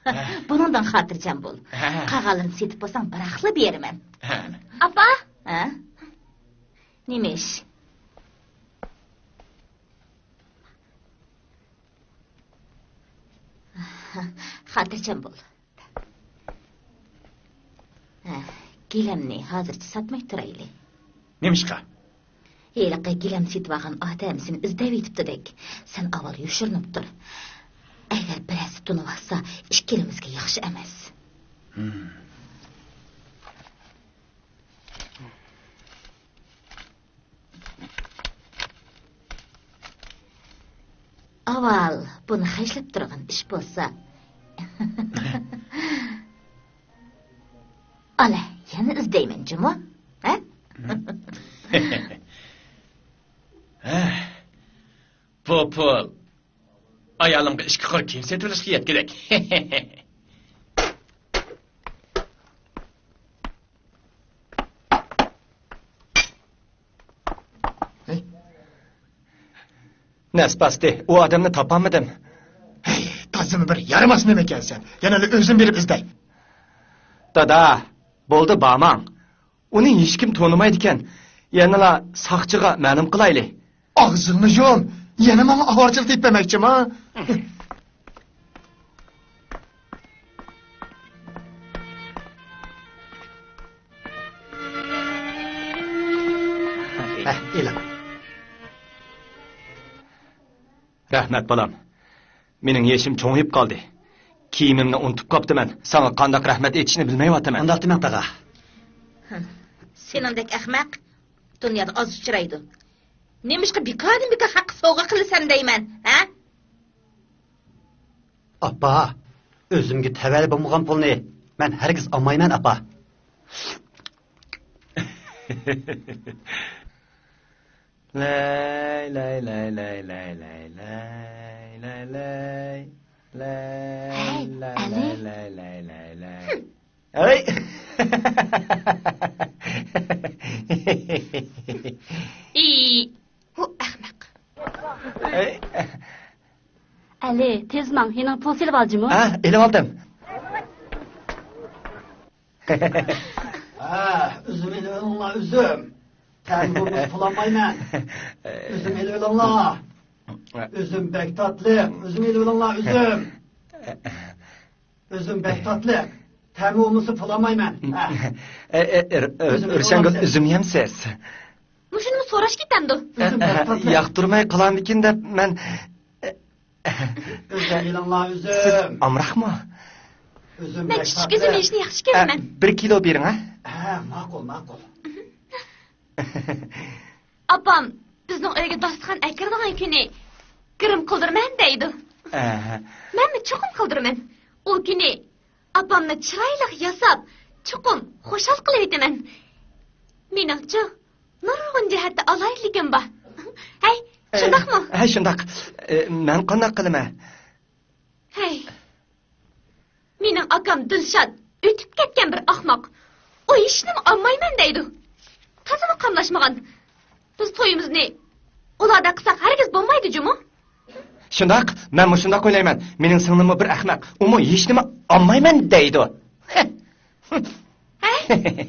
ھە. بۇنىڭدىن خاتىرجەم بول. ھە. قالغانلىرىنى سېتىپ بولساڭ، بىراقلا بېرىمەن. ھە. ئاپا! ھە؟ نېمە ئىش؟ خاتىرجەم بول. ھە، گىلەمنى ھازىرچە ساتماي تۇرايلى. نېمىشقا؟ ھېلىقى گىلەم سېتىۋالغان ئادەم سېنى ئىزدەۋېتىپتۇدەك. سەن ئاۋۋال يوشۇرۇنۇپ تۇر. ئەگەر بىرەرسى تونۇۋالسا، ئىككىلىمىزگە ياخشى ئەمەس. ھىم. ئاۋۋال بۇنى خەجلەپ تۇرغان ئىش بولسا. ئالە، يەنە ئىزدەيمەن جۇمۇ. ھە؟ ھە، بۇ پۇل ئايالىمغا ئىككى قۇر كىيىم سېتىۋېلىشقا يەتكۈدەك. ھەي. نەس باستى، ئۇ ئادەمنى تاپالمىدىم. ھەي، تازىمۇ بىر يارىماس نېمە ئىكەنسەن. يەنىلا ئۆزۈم بېرىپ ئىزدەي. دادا، بولدى، بارماڭ. ئۇنى ھېچكىم تونۇمايدىكەن. يەنىلا ساقچىغا مەلۇم قىلايلى. ئاغزىڭنى يۇم. يەنە ماڭا ئاۋارىچىلىق تېپىپ بەرمەكچىما؟ ھە، ئېلىڭ. رەھمەت، بالام. مېنىڭ يېشىم چوڭىيىپ قالدى. كىيىمىمنى ئۇنتۇپ قاپتىمەن. ساڭا قانداق رەھمەت ئېيتىشنى بىلمەيۋاتىمەن. ئۇنداق دېمەڭ، تاغا. ھە، سېنىڭدەك ئەخمەق دۇنيادا ئاز ئۇچرايدۇ. نېمىشقا بىكاردىن بىكار ھەققە سوۋغا قىلىسەن دەيمەن، ھە؟ ئاپا، ئۆزۈمگە تەۋەلىك بولمىغان پۇلنى مەن ھەرگىز ئالمايمەن، ئاپا. لاي، لاي، لاي. ھەي، ئەلى. ھەي. ئى، ئۇ ئەخمەق. ھەي. ئەلى، تېز ماڭ، يېنىڭغا پۇل سېلىپ ئال جۇمۇ. ھە، ئېلىۋالدىم. ھە، ئۈزۈم ئېلىۋېلىڭلار، ئۈزۈم. تەمى بولمىسا پۇل ئالمايمەن. ئۈزۈم ئېلىۋېلىڭلار. ئۈزۈم بەك تاتلىق. ئۈزۈم ئېلىۋېلىڭلار، ئۈزۈم. ئۈزۈم بەك تاتلىق. تەمى بولمىسا پۇل ئالمايمەن. ھە. ئە، ئە، ئە، ئە، ئۈزۈم ئۆرشەنگۈل، ئېلىۋېلىڭلار. ئۈزۈم يەمسىز؟ مۇشۇنىمۇ سوراشقا كېتەمدۇ؟ ئۈزۈم بەك تاتلىق. ياقتۇرماي قالامدىكىن دەپ مەن. ئۈزۈم ئېلىڭلار، ئۈزۈم. سىز ئامراقمۇ؟ ئۈزۈم مەن بەك كىچىك تاتلىق. ئۈزۈم يېيىشنى ياخشى كۆرىمەن. ئە، بىر كىلو بېرىڭ، ھە؟ ھە، ماقۇل، ماقۇل. ئاپام بىزنىڭ ئۆيگە داستىخان ئەكىرىدىغان كۈنى گىرىم قىلدۇرىمەن دەيدۇ. ئەھە. مەنمۇ چوقۇم قىلدۇرىمەن. ئۇ كۈنى ئاپامنى چىرايلىق ياساپ، چوقۇم خۇشال قىلىۋېتىمەن. مېنىڭچۇ، نۇرغۇن جەھەتتە ئالاھىدىلىكىم بار. ھەي، ئە، شۇنداقمۇ؟ ھە، شۇنداق. ئە، مەن قانداق قىلىمەن؟ ھەي. مېنىڭ ئاكام دىلشات ئۆتۈپ كەتكەن بىر ئاخماق. ئۇ ھېچنېمە ئالمايمەن دەيدۇ. تازىمۇ قاملاشمىغان. بىز تويىمىزنى ئۇلاردەك قىلساق ھەرگىز بولمايدۇ جۇمۇ. شۇنداق، مەنمۇ شۇنداق ئويلايمەن. مېنىڭ سىڭلىممۇ بىر ئەخمەق. ئۇمۇ ھېچنېمە ئالمايمەن دەيدۇ. ھەي،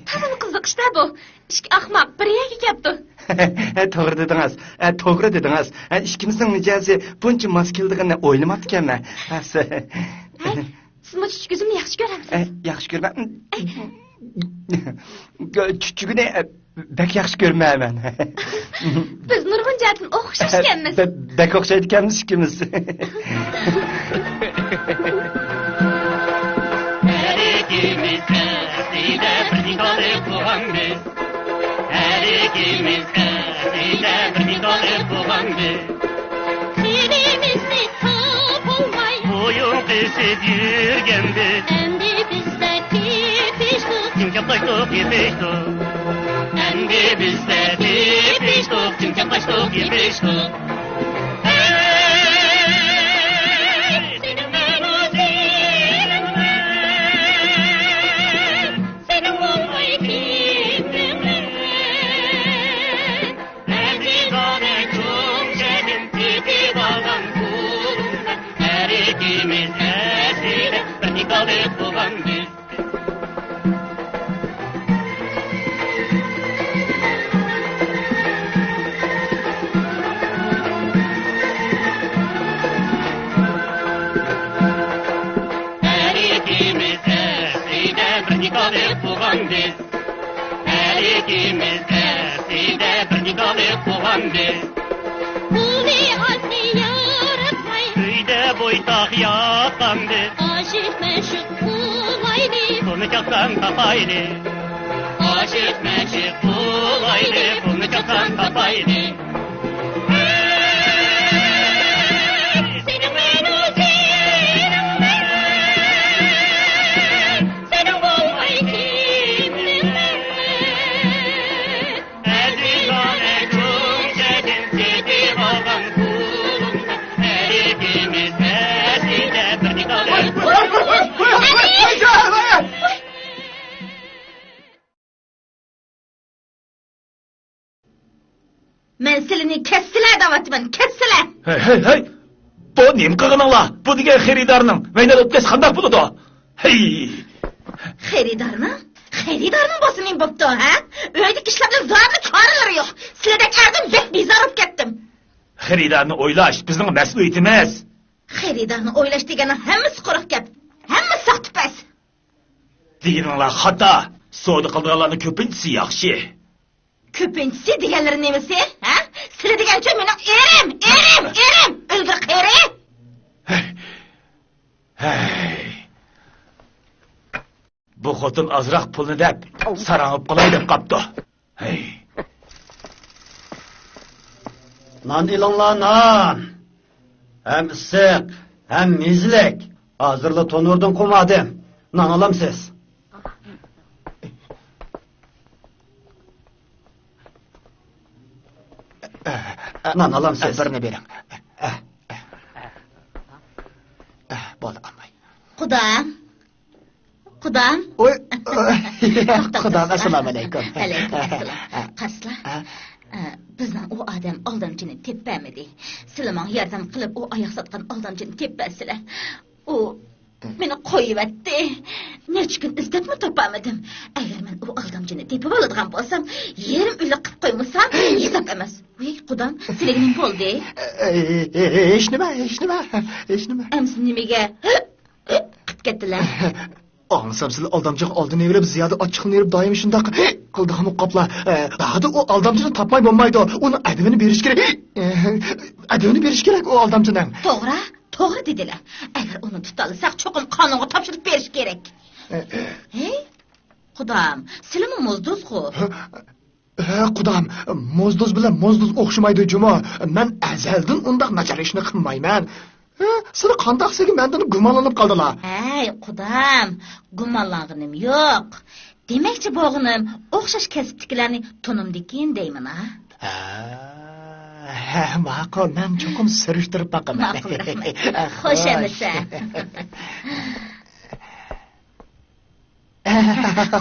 تازىمۇ قىزىق ئىش-دە بۇ. ئىككى ئاخماق بىر يەرگە كەپتۇ. توغرا دېدىڭىز. ئە، توغرا دېدىڭىز. ئە، ئىككىمىزنىڭ مىجەزى بۇنچە ماس كېلىدىغىنىنى ئويلىماپتىكەنمەن. ھەي، سىزمۇ چۈچۈك ئۈزۈمنى ياخشى كۆرەمسىز؟ ئە، ياخشى كۆرىمەن. ئەي. چۈچۈكىنى، ئە، بەك ياخشى كۆرمەيمەن. بىز نۇرغۇن جەھەتتىن ئوخشاش ئىكەنمىز. بە-، بەك ئوخشايدىكەنمىز ئىككىمىز. ئىككىمىز ئەسلىدە بىر نىكاھلىق بولغانبىز. خېرىمىزنى تاپالماي بويۇن قىسىپ يۈرگەنبىز. ئەمدى بىزلەر تېپىشتۇق، چىڭ چاپلاشتۇق، يېپىشتۇق. ئەمدى بىزلەر تېپىشتۇق، چىڭ چاپلاشتۇق، يېپىشتۇق. ھەي، سېنىڭ مەن ئۇزىنىڭمەن. سېنىڭ بولماي كىمنىڭمەن؟ ئەزىزانە چوڭ شەھىرىم، تېپىۋالغان پۇلۇڭدىن ھەر ئىككىمىز ئەسلىدە بىر نىكاھلىق بولغانبىز. ھەر ئىككىمىز ئەسلىدە بىر نىكاھلىق بولغانبىز. ھەر ئىككىمىز ئەسلىدە بىر نىكاھلىق بولغانبىز. پۇلى ئازنى ياراتماي، ئۆيدە بويتاق ياققانبىز. ئاشىق مەشۇق بولايلى، پۇلنى چاقسان تاپايلى. ئاشىق مەشۇق بولايلى، پۇلنى چاقسان تاپايلى. سېنىڭ مەن ئۇزىنىڭمەن. سېنىڭ بولماي كىمنىڭمەن؟ ئەزىزانە چوڭ شەھىرىم، تېپىۋالغان پۇلۇڭدىن ھەر ئىككىمىز ئەسلىدە بىر نىكاھلىق. مەن سىلىنى كەتسىلە دەۋاتىمەن، كەتسىلە! ھەي، ھەي، ھەي! بۇ نېمە قىلغىنىڭلار؟ بۇ دېگەن خېرىدارنىڭ ۋەينەن ئۆپكەسى قانداق بولىدۇ؟ ھەي! خېرىدارنىڭ؟ خېرىدارنىڭ بولسا نېمە بوپتۇ، ھە؟ ئۆيدىكى ئىشلار بىلەن زادىلا چارىلىرى يوق. سىلىدەك ئەردىن بەك بىزار بولۇپ كەتتىم. خېرىدارنى ئويلاش بىزنىڭ مەسئۇلىيىتىمىز. خېرىدارنى ئويلاش دېگەننىڭ ھەممىسى قۇرۇق گەپ. ھەممىسى ساختىپەز. دېگىنىڭلار خاتا. سودا قىلىدىغانلارنىڭ كۆپىنچىسى ياخشى. كۆپىنچىسى دېگەنلىرى نېمىسى؟ ھە؟ سىلى دېگەنچۇ مېنىڭ ئېرىم، ئېرىم، ئېرىم! ئۆلگۈر قېرى! ھەي. بۇ خوتۇن ئازراق پۇلنى دەپ، ساراڭ بولۇپ قالاي دەپ قاپتۇ. ھەي. نان ئېلىڭلار، نان! ھەم ئىسسىق، ھەم مېزىلىك. ھازىرلا تونۇردىن قۇمادىم. نان ئالامسىز؟ نان ئالامسىز؟ بىرنى بېرىڭ. بولدى، ئالماي. قۇدام. قۇدام. ئوي. توختاڭ، قۇدام، توختاڭ. ئەسسالامۇئەلەيكۇم. ئەلەيكۇم ئەسسالام. قارىسىلا. ئە، بىزنىڭ ئۇ ئادەم ئالدامچىنى تېپىپ بەرمىدى. سىلە ماڭا ياردەم قىلىپ، ئۇ ئاياق ساتقان ئالدامچىنى تېپىپ بەرسىلە. ئۇ مېنى قويۇۋەتتى. نەچچە كۈن ئىزدەپمۇ تاپالمىدىم. ئەگەر مەن ئۇ ئالدامچىنى تېپىۋالىدىغان بولسام، يېرىم ئۆلۈك قىلىپ قويمىسام، ھېساب ئەمەس. ۋىي، قۇدام، سىلىگە نېمە بولدى؟ ھېچنېمە، ھېچنېمە، ھېچنېمە. ئەمسە نېمىگە قىپ كەتتىلە؟ ئاڭلىسام، سىلە ئالدامچىغا ئالدىنى بېرىپ، زىيادە ئاچچىقلىنىپ، دائىم شۇنداق قىلىدىغان بولۇپ قاپلا. دادىدا ئۇ ئالدامچىنى تاپماي بولمايدۇ. ئۇنىڭ ئەدىپىنى بېرىش كېرەك. ئەدىپىنى بېرىش كېرەك ئۇ ئالدامچىنىڭ. توغرا، توغرا دېدىلە. ئەگەر ئۇنى تۇتالىساق، چوقۇم قانۇنغا تاپشۇرۇپ بېرىش كېرەك. ھەي، قۇدام، سىلىمۇ موزدۇزغۇ؟ ھە، قۇدام، موزدۇز بىلەن موزدۇز ئوخشىمايدۇ جۇمۇ. مەن ئەزەلدىن ئۇنداق ناچار ئىشنى قىلمايمەن. ھە، سىلى قانداق سىلىگە مەندىن گۇمانلىنىپ قالدىلا؟ ھەي، قۇدام، گۇمانلانغىنىم يوق. دېمەكچى بولغىنىم، ئوخشاش كەسىپتىكىلەرنى تونۇمدىكىن دەيمەن ھە. ھە، ھە، ماقۇل، مەن چوقۇم سۈرۈشتۈرۈپ باقىمەن. ماقۇل، رەھمەت. خوش ئەمىسە.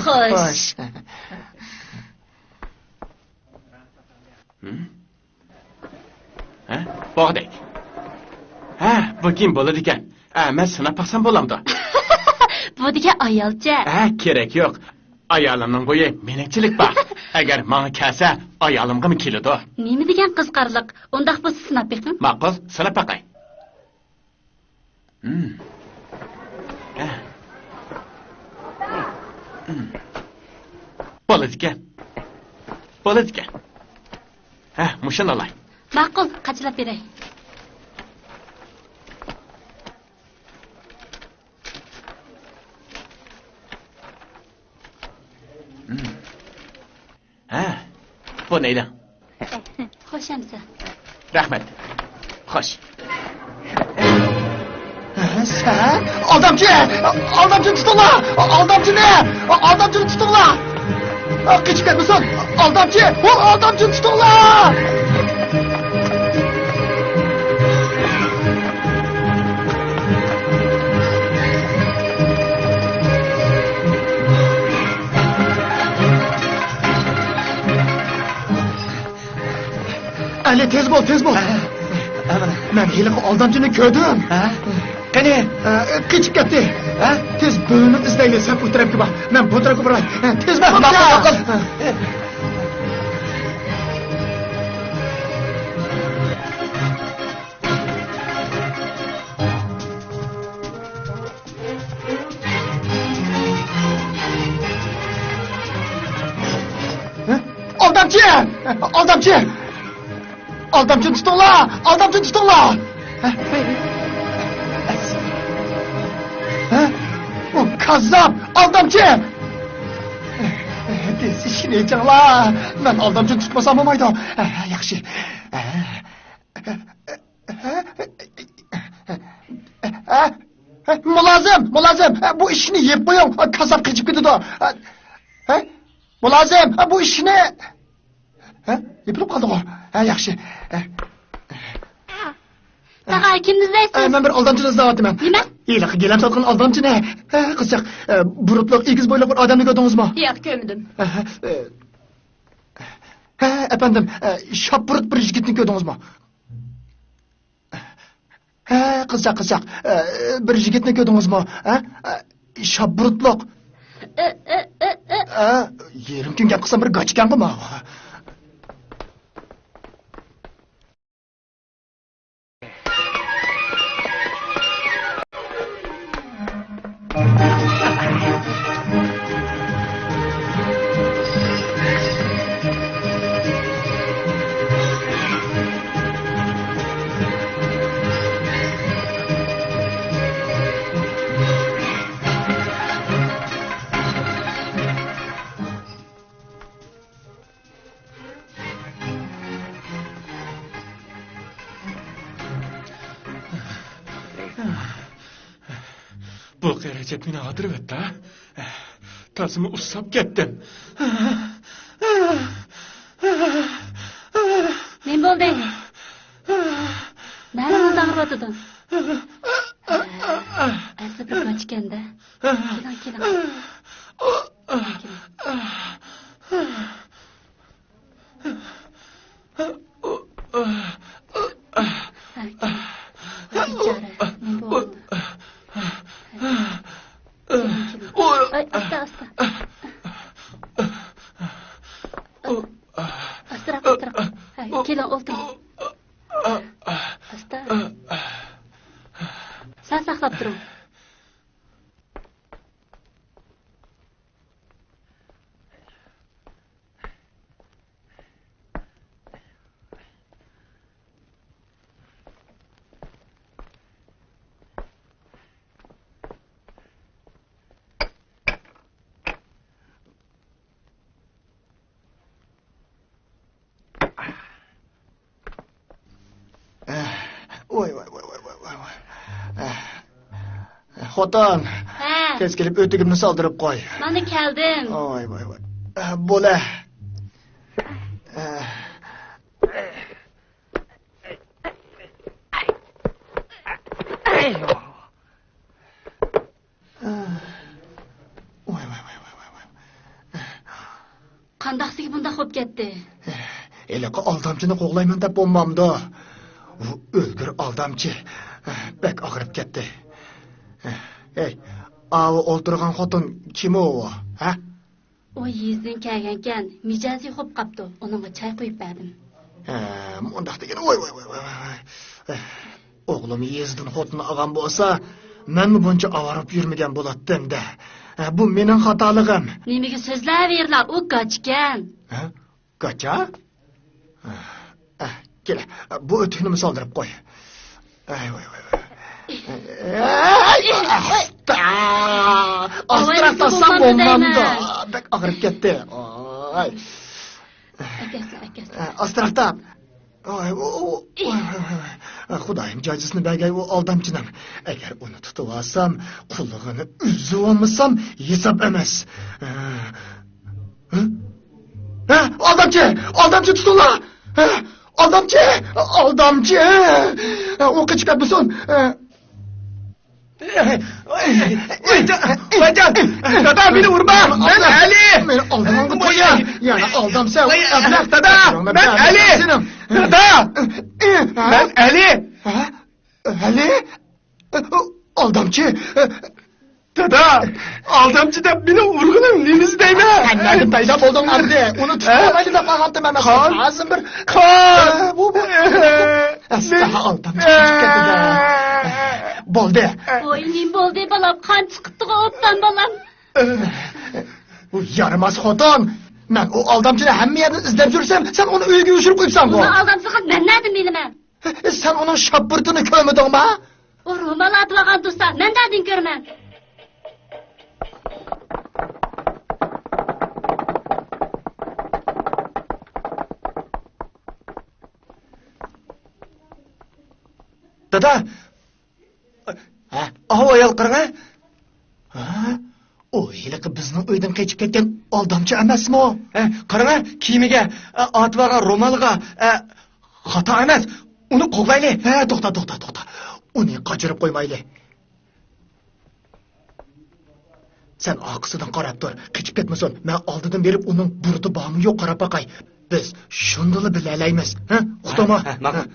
خوش. ھە؟ بوغدەك. ھە، بۇ كىم بولىدىكەن؟ ھە، مەن سىناپ باقسام بولامدۇ؟ بۇ دېگەن ئايالچە. ھە، كېرەك يوق. ئايالىمنىڭ بويى مېنىڭچىلىك بار. ئەگەر ماڭا كەلسە، ئايالىمغىمۇ كېلىدۇ. نېمە دېگەن قىزىقارلىق؟ ئۇنداق بولسا سىناپ بېقىڭ. ماقۇل، سىناپ باقاي. ھىم. ھە. ھىم. بولىدىكەن. بولىدىكەن. ھە، مۇشۇنى ئالاي. ماقۇل، قاچىلاپ بېرەي. ھىم. ھە. بۇنى ئېلىڭ. خوش ئەمىسە. رەھمەت. خوش. ھە، سەن؟ ئالدامچى! ئالدامچىنى تۇتۇڭلار! ئالدامچىنى! ئالدامچىنى تۇتۇڭلار! قېچىپ كەتمىسۇن! ئالدامچى! ئۇ ئالدامچىنى تۇتۇڭلار! ئەلى، تېز بول، تېز بول. ھە، ھە، مانا. مەن ھېلىقى ئالدامچىنى كۆردۈم. ھە؟ قېنى؟ ھە، قېچىپ كەتتى. ھە؟ تېز بۆلۈنۈپ ئىزدەيلى، سەن ئۇ تەرەپكە بار. مەن بۇ تەرەپكە باراي. ھە، تېز بول، ماقۇل، ماقۇل. ھە. ھە؟ ئالدامچى! ئالدامچى! ئالدامچىنى تۇتۇڭلار! ئالدامچىنى تۇتۇڭلار! ھە؟ ھە؟ ئۇ كاززاپ! ئالدامچى! تېز ئىشىكنى ئېچىڭلار! مەن ئالدامچىنى تۇتمىسام بولمايدۇ. ھە، ياخشى. ھە؟ ھە؟ مۇلازىم، مۇلازىم، بۇ ئىشىكنى يېپىپ قويۇڭ، كاززاپ قېچىپ كېتىدۇ. ھە؟ مۇلازىم، بۇ ئىشىكنى. ھە؟ يېپىلىپ قالدىغۇ. ھە، ياخشى. تاغا، كىمنى ئىزدەيسىز؟ مەن بىر ئالدامچىنى ئىزدەۋاتىمەن. نېمە؟ ھېلىقى گىلەم ساتقان ئالدامچىنى. ھە، قىزچاق، بۇرۇتلۇق، ئېگىز بويلۇق بىر ئادەمنى كۆردىڭىزمۇ؟ ياق، كۆرمىدىم. ھە، ھە، ئەپەندىم، شاپبۇرۇت بىر يىگىتنى كۆردىڭىزمۇ؟ ھە، قىزچاق، قىزچاق. ئە، بىر يىگىتنى كۆردىڭىزمۇ؟ ھە؟ ئە، شاپبۇرۇتلۇق. ئە، يېرىم كۈن گەپ قىلسام بىر گاچىكەنغۇ ماۋۇ. بۇ قېرى جەپ مېنى ھادىرىۋەتتى. تازىمۇ ئۇسساپ كەتتىم. نېمە بولدى؟ نەلىڭىز ئاغرىۋاتىدۇ؟ ئەسلى بىر گاچىكەن-دە. كېلىڭ، كېلىڭ. كېلىڭ. ھە، كېلىڭ. بىچارە، نېمە بولدى؟ كېلىڭ، كېلىڭ. ئاي، ئاستا، ئاستا. ئاستىراق، ئاستىراق. ھە، كېلىڭ، ئولتۇرۇڭ. ئاستا. سەل ساقلاپ تۇرۇڭ. ۋاي، ۋاي، ۋاي، ۋاي. خوتۇن، ھە. تېز كېلىپ ئۆتۈكۈمنى سالدۇرۇپ قوي. مانا كەلدىم. ۋاي، ۋاي، ۋاي. بولە. ۋاي، ۋاي، ۋاي، ۋاي، ۋاي، ۋاي. قانداقسىگە بۇنداق بولۇپ كەتتى؟ ھېلىقى ئالدامچىنى قوغلايمەن دەپ بولمامدۇ؟ ئۇ ئۆلگۈر ئالدامچى. بەك ئاغرىپ كەتتى. ھەي، ئاۋۇ ئولتۇرغان خوتۇن كىم ئۇ، ھە؟ ئۇ يېزىدىن كەلگەنكەن، مىجەزى خوپ قاپتۇ، ئۇنىڭغا چاي قۇيۇپ بەردىم. ھە، مۇنداق دېگىنە، ۋاي، ۋاي، ۋاي. ئوغلۇم يېزىدىن خوتۇن ئالغان بولسا، مەنمۇ بۇنچە ئاۋارە بولۇپ يۈرمىگەن بولاتتىم-دە. ھە، بۇ مېنىڭ خاتالىقىم. نېمىگە سۆزلەۋېرىلا، ئۇ گاچىكەن. ھە؟ گاچا؟ ئە، كېلە، بۇ ئۆتۈكنىمۇ سالدۇرۇپ قوي. ئەي، ۋاي، ۋاي، ۋاي. ئەي، ئاستا. ئاستىراق تارتسام بولمامدۇ؟ بەك ئاغرىپ كەتتى. ئاي. ئەكەلسە، ئەكەلسە. ئە، ئاستىراق تاپ. ۋاي، ۋاي، ۋاي، ۋاي. خۇدايىم جاجىسىنى بەرگەي ئۇ ئالدامچىنىڭ. ئەگەر ئۇنى تۇتۇۋالسام، قۇلىقىنى ئۈزۈۋالمىسام ھېساب ئەمەس. ھە؟ ھە؟ ئالدامچى! ئالدامچى تۇتۇڭلار! ھە؟ ئالدامچى! ئالدامچى! ئۇ قېچىپ كەتمىسۇن! ۋايجان! ۋايجان! دادا، مېنى ئۇرما! مەن ئەلى! مېنى ئالدىماڭغا تويا! يەنە ئالدامسەن! ۋاي، ئەبلەخ! دادا، مەن ئەلى! دادا! مەن ئەلى! ھە؟ ئەلى! ئالدامچى! دادا! ئالدامچى دەپ مېنى ئۇرغىنىڭ نېمىسى دەيمەن؟ سەن نەدىن پەيدا بولدۇڭ ئەمدى؟ ئۇنى تۇتۇپ ھە؟ بولمايلى دەپ قالغانتىم ئەمەس. قان! ھازىر بىر قان! بۇ، بۇ. ئەستا ئالدامچى قېچىپ كەتتى-دە. بولدى. ۋوي، نېمە بولدى، بالام؟ قان چىقىپتىغۇ، ئوبدان، بالام. ئۇ يارىماس خوتۇن! مەن ئۇ ئالدامچىنى ھەممە يەردىن ئىزدەپ يۈرسەم، سەن ئۇنى ئۆيگە يوشۇرۇپ قويۇپسەنغۇ! ئۇنىڭ ئالدامچىلىقىنى مەن نەدىن بىلىمەن؟ سەن ئۇنىڭ شاپپۇرتىنى كۆرمىدىڭما؟ ئۇ رومال ئاتىۋالغان دوستلار، مەن نەدىن كۆرىمەن؟ دادا! ھە؟ ئاۋۇ ئايال قاراڭە! ھە؟ ئۇ ھېلىقى بىزنىڭ ئۆيدىن قېچىپ كەتكەن ئالدامچى ئەمەسمۇ؟ ھە، قاراڭە، كىيىمىگە، ئە، ئاتىۋالغان رومالىغا، ئە، خاتا ئەمەس، ئۇنى قوغلايلى. ھە، توختا، توختا، توختا. ئۇنى قاچۇرۇپ قويمايلى. سەن ئارقىسىدىن قاراپ تۇر، قېچىپ كەتمىسۇن. مەن ئالدىدىن بېرىپ ئۇنىڭ بۇرۇتى بارمۇ يوق قاراپ باقاي. بىز شۇندىلا بىلەلەيمىز. ھە؟ ئۇقتۇڭمۇ؟ ھە، ھە، ماقۇل. ھە.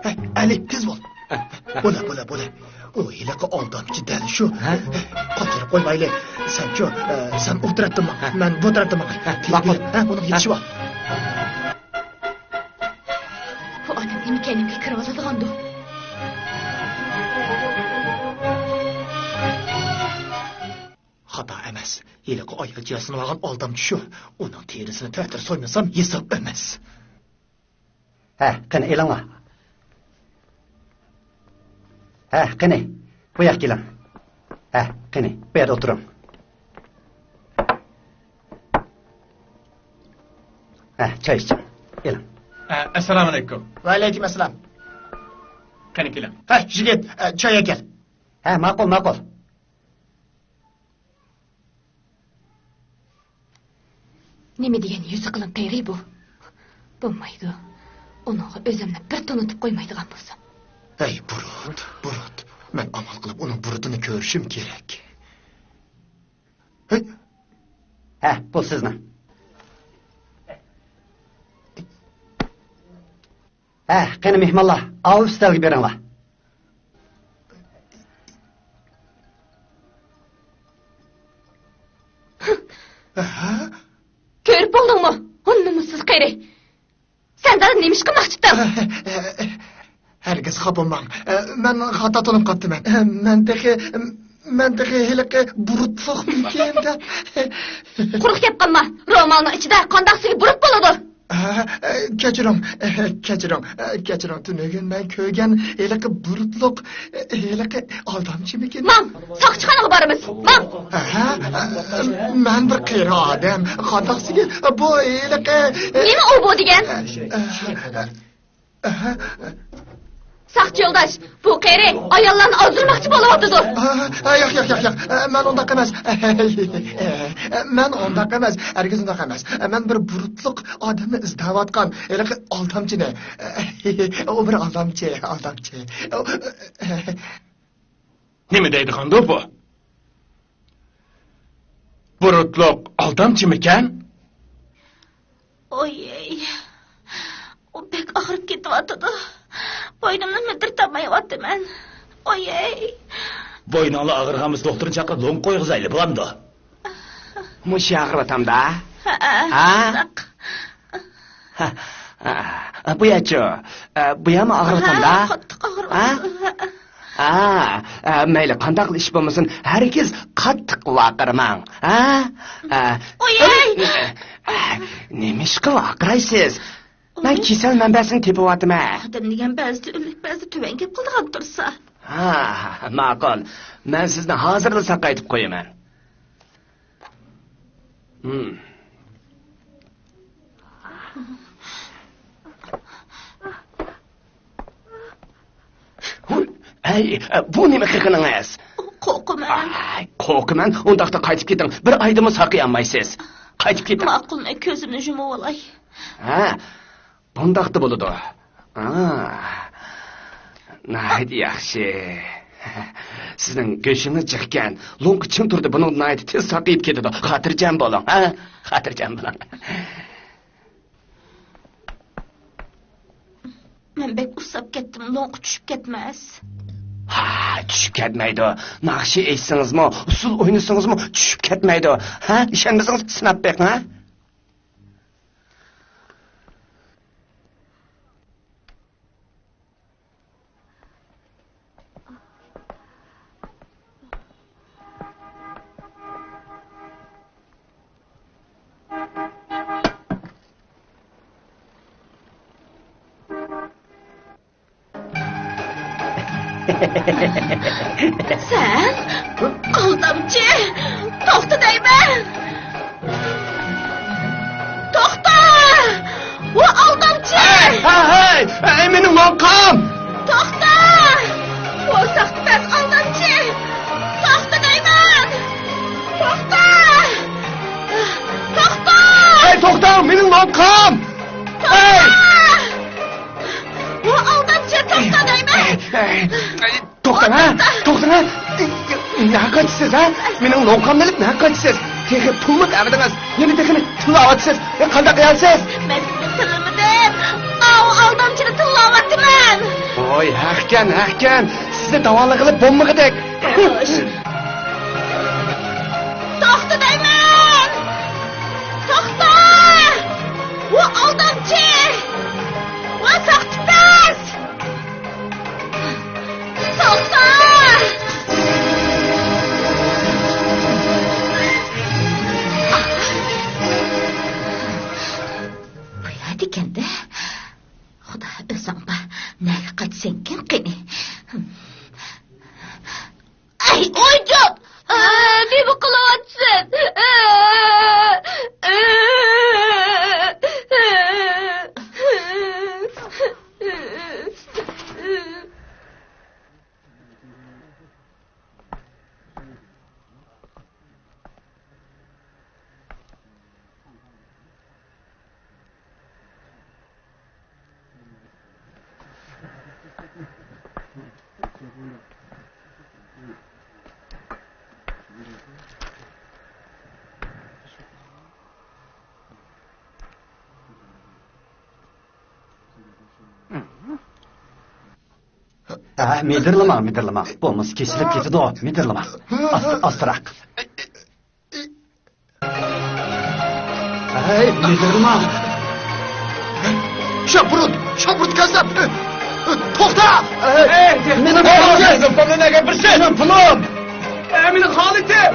ھەي، ئەلى، تېز بول. بولە، بولە، بولە. ئۇ ھېلىقى ئالدامچى دەل شۇ. ھە؟ قاچۇرۇپ قويمايلى. سەنچۇ، ئە، سەن ئۇ تەرەپتىن ماڭ. ھە. مەن بۇ تەرەپتىن ماڭاي. ھە، تېز ماقۇل. بېرىپ، ھە، ئۇنىڭغا يېتىشىۋال. بۇ ئادەم نېمە كەينىمگە كىرىۋالىدىغاندۇ؟ خاتا ئەمەس. ھېلىقى ئايالچە ياسىنىۋالغان ئالدامچى شۇ. ئۇنىڭ تېرىسىنى تەتۈر سويمىسام ھېساب ئەمەس. ھە، قېنى ئېلىڭلار. ھە، قېنى، بۇ ياققا كېلىڭ. ھە، قېنى، بۇ يەردە ئولتۇرۇڭ. ھە، چاي ئىچىڭ. ئېلىڭ. ئە، ئەسسالامۇئەلەيكۇم. ۋەئەلەيكۇم ئەسسالام. قېنى كېلىڭ. ھە، يىگىت، ئە، چاي ئەكەل. ھە، ماقۇل، ماقۇل. نېمە دېگەن يۈزى قېلىن قېرى بۇ؟ بولمايدۇ. ئۇنىڭغا ئۆزۈمنى بىر تونۇتۇپ قويمايدىغان بولسام. ھەي، بۇرۇت، بۇرۇت. مەن ئامال قىلىپ ئۇنىڭ بۇرۇتىنى كۆرۈشۈم كېرەك. ھەي! ھە، بۇ سىزنىڭ. ھە، قېنى مېھمانلار، ئاۋۇ ئۈستەلگە بېرىڭلار. كۆرۈپ بولدۇڭمۇ؟ ھۇ، نومۇسسىز قېرى. سەن زادى نېمە ئىش قىلماقچىتىڭ؟ ھەرگىز خاپا بولماڭ. مەن خاتا تونۇپ قاپتىمەن. مەن تېخى، مەن تېخى ھېلىقى بۇرۇتلۇقمىكىن دەپ. قۇرۇق گەپ قىلما. رومالنىڭ ئىچىدە قانداق سۈيى بۇرۇت بولىدۇ؟ ھە، كەچۈرۈڭ، كەچۈرۈڭ، كەچۈرۈڭ. تۈنۈگۈن مەن كۆرگەن ھېلىقى بۇرۇتلۇق، ھېلىقى ئالدامچىمىكىن؟ ماڭ، ساقچىخانىغا بارىمىز. ماڭ. ھە، مەن بىر قېرى ئادەم. قانداق سىگىل؟ بۇ ھېلىقى. نېمە ئۇ بۇ دېگەن؟ ساقچى يولداش، بۇ قېرى ئاياللارنى ئازدۇرماقچى بولۇۋاتىدۇ. ئا، ئا، ياق، ياق، ياق، ياق. ئە، مەن ئۇنداق ئەمەس. ئە، مەن ئۇنداق ئەمەس. ھەرگىز ئۇنداق ئەمەس. ئە، مەن بىر بۇرۇتلۇق ئادەمنى ئىزدەۋاتقان ھېلىقى ئالدامچىنى. ئە، ئۇ بىر ئالدامچى، ئالدامچى. ئۇ، ئە، نېمە دەيدىغاندۇ بۇ؟ بۇرۇتلۇق ئالدامچىمىكەن؟ ئويەي، ئۇ بەك ئاغرىپ كېتىۋاتىدۇ. بوينۇمنى مىدىرلىتالمايۋاتىمەن. ئويەي. بوينۇڭلا ئاغرىغان بولسا دوختۇرنى چاقىرىپ لوڭ قويغۇزايلى، بولامدۇ؟ مۇشۇ ئاغرىۋاتامدا؟ ھە، ھە؟ شۇنداق. ھە، ھە، بۇ يەچۇ؟ بۇ يەرمۇ ئاغرىۋاتامدا؟ ھە، قاتتىق ئاغرىۋاتىدۇ. ھە؟ ئا، ئا، مەيلى، قانداقلا ئىش بولمىسۇن، ھەرگىز قاتتىق ۋارقىرىماڭ. ھە؟ ئا، ئوياي! ئا، نېمىشقا ۋارقىرايسىز؟ مەن كېسەل مەنبەسىنى تېپىۋاتىمەن. ئادەم دېگەن بەزىدە ئۆلۈك، بەزىدە تۆۋەن گەپ قىلىدىغان تۇرسا. ھا، ماقۇل. مەن سىزنى ھازىرلا ساقايتىپ قويىمەن. ھىم. ھەي، بۇ نېمە قىلغىنىڭىز؟ قورقىمەن. ئاي، قورقىمەن؟ ئۇنداقتا قايتىپ كېتىڭ. بىر ئايدىنمۇ ساقىيالمايسىز. قايتىپ كېتىڭ. ماقۇل، مەن كۆزۈمنى يۇمۇۋالاي. ھە، بۇنداقتا بولىدۇ. ئا، ناھايىتى ياخشى. سىزنىڭ گۆشىڭىز جىقكەن. لوڭقا چىڭ تۇردى، بۇنىڭ ناھايىتى تېز ساقىيىپ كېتىدۇ. خاتىرجەم بولۇڭ، ھە؟ خاتىرجەم بولۇڭ. مەن بەك ئۇسساپ كەتتىم، لوڭقا چۈشۈپ كەتمەس. ھا، چۈشۈپ كەتمەيدۇ. ناخشا ئېيتسىڭىزمۇ، ئۇسسۇل ئوينىسىڭىزمۇ چۈشۈپ كەتمەيدۇ. ھە؟ ئىشەنمىسىڭىز سىناپ بېقىڭ، ھە؟ سەن؟ ئالدامچى! توختا دەيمەن! توختا! ئۇ ئالدامچى! ھەي، ھەي، ھەي! ئەي، مېنىڭ لوڭقام! توختا! ئۇ ساختىپەز ئالدامچى! توختا دەيمەن! توختا! توختا! ھەي، توختاڭ، مېنىڭ لوڭقام! توختا! ئەي! ئۇ ئالدامچى، توختا دەيمەن! ئەي، ئەي، ئەي! توختاڭ، ھە؟ توختاڭ، ھە؟ نەگە قاچىسىز، ھە؟ مېنىڭ لوڭقامنى ئېلىپ نەگە قاچىسىز؟ تېخى پۇلمۇ بەرمىدىڭىز. يەنە تېخى تىللاۋاتىسىز. ئە، قانداق قىلىسىز؟ مەن سىزنى تىللىمىدىم. ئاۋۇ ئالدامچىنى تىللاۋاتىمەن. ۋاي، ھەقكەن، ھەقكەن. سىزنى داۋالىغىلى بولمىغۇدەك. خوش. توختا دەيمەن! توختا! ۋۇ ئالدامچى! ۋۇ ساختىپەز! توختا! بۇ يەردىكەن-دە. خۇدا ئۆزۈڭ بار. نەگە قاچىسەنكىن قېنى؟ ئەي، ئويجان! ئە، نېمە قىلىۋاتىسەن؟ ئە، ئە، ئە. ھە، مىدىرلىماڭ، مىدىرلىماڭ. بولمىسا كېسىلىپ كېتىدۇ. مىدىرلىماڭ. ئاستا، ئاستىراق. ھەي، مىدىرلىماڭ. شاپۇرۇت، شاپۇرۇت كاساپ. توختا! ھەي، مېنىڭ پۇلۇم! مېنىڭ پۇلۇم! ھەي، مېنىڭ خالىتىم!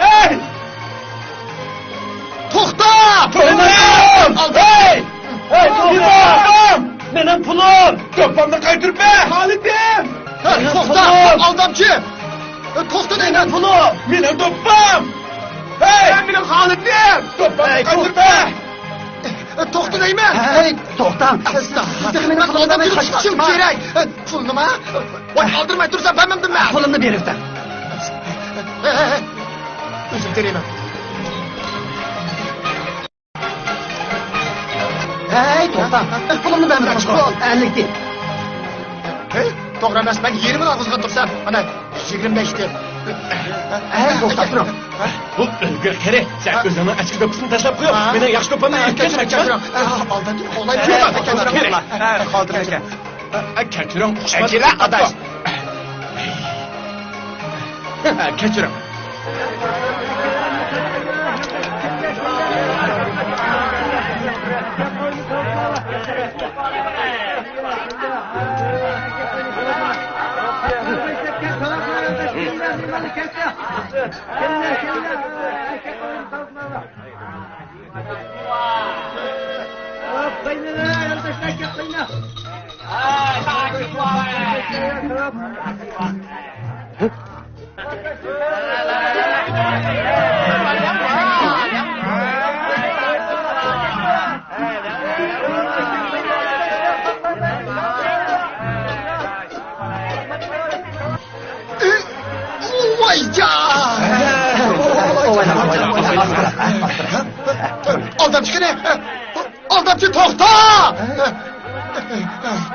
ھەي! توختا! پۇلۇم! ھەي! ھەي، توختا! مېنىڭ پۇلۇم! دوپپامنى قايتۇرۇپ بەر! خالىتىم! ھەي، توختا! ئالدامچى! توختا دەيمەن! پۇلۇم! مېنىڭ دوپپام! ھەي! مېنىڭ خالىتىم! دوپپامنى قايتۇرۇپ بەر! توختا دەيمەن! ھەي، توختاڭ! ئەستەغپۇرۇللا! مەن ئالدامچىنى تۇتۇشۇم كېرەك! پۇلنىما؟ ۋاي، ئالدىرىماي تۇرسام بەرمەمدىممەن! پۇلۇمنى بېرىۋېتىڭ! ھەي، ھەي، ھەي! ئۆزۈم تېرەيمەن. ھەي، توختاڭ! پۇلۇمنى بەرمىدىڭىزغۇ؟ ئەللىك تىيىن. ھەي، توغرا ئەمەس، مەن يېرىمىنى ئالغۇزغان تۇرسام، مانا، يىگىرمە بەش تىيىن. ھەي، توختاپ تۇرۇڭ. بۇ ئۆلگۈر قېرى، سەن ئۆزۈڭنىڭ ئەسكى دوپپىسىنى تاشلاپ قويۇپ، مېنىڭ ياخشى دوپپامنى ئېلىپ كەتمەكچىمۇ؟ كەچۈرۈڭ. ئالدامچى قوغلايمەن. كەچۈرۈڭ. كەچۈرۈڭ، ئۇقۇشمىدىم. كەچۈرۈڭ. ۋايجان! ئالدامچى قېنى! ئالدامچى، توختا!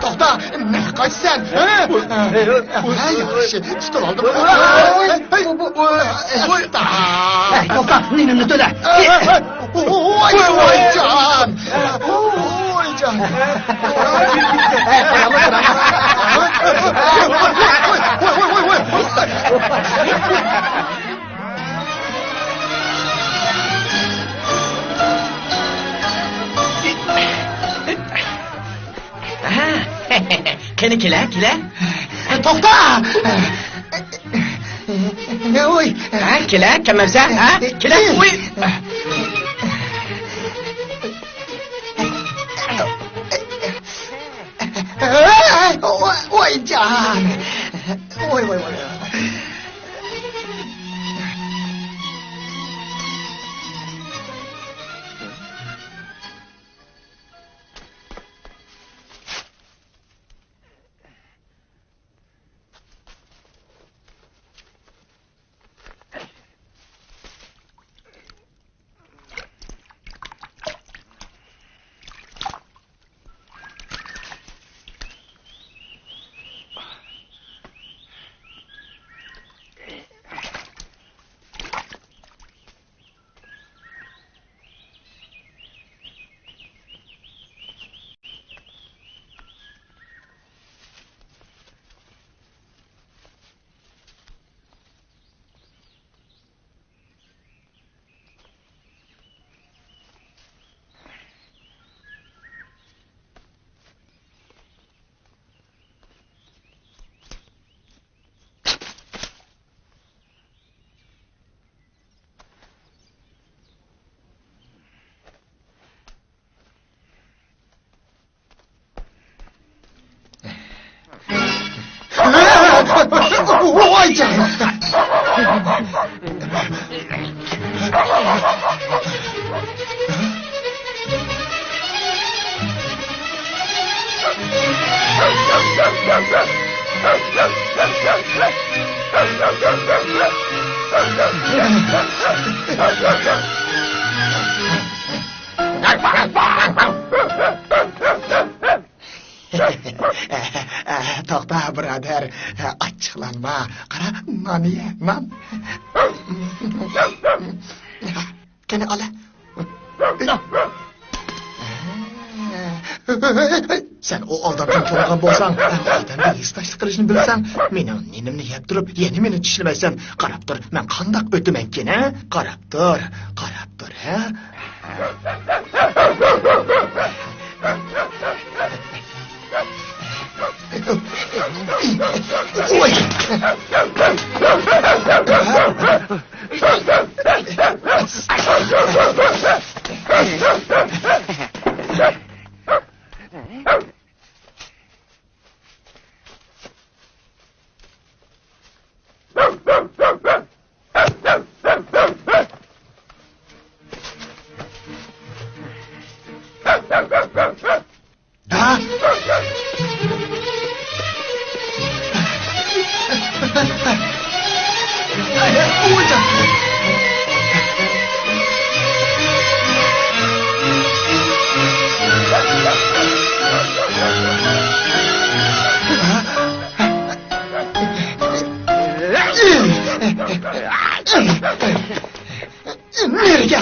توختا، نەگە قاچىسەن؟ ھە؟ ھە، ياخشى، تۇتۇۋالدىم. ھەي، توختا، نېنىمنى تۆلە! ۋاي، ۋايجان! ۋايجان! قېنى، كېلە، كېلە. توختا! ۋوي! ھە، كېلە، كەلمەمسەن، ھە؟ كېلە، ۋوي! ۋايجان! ۋاي، ۋاي، ۋاي. ۋاي جان! توختا، بۇرادەر، ئاچچىقلانما. قارا، نان يە، نان. قېنى، ئالا. سەن ئۇ ئالدامچىنى تونۇغان بولساڭ، ھەم ئادەمگە ھېسداشلىق قىلىشنى بىلسەڭ، مېنىڭ نېنىمنى يەپ تۇرۇپ، يەنە مېنى چىشلىمەيسەن. قاراپ تۇر، مەن قانداق ئۆتىمەنكىن، ھە؟ قاراپ تۇر، قاراپ تۇر، ھە؟ ۋوي! ھە؟ نېرىگە؟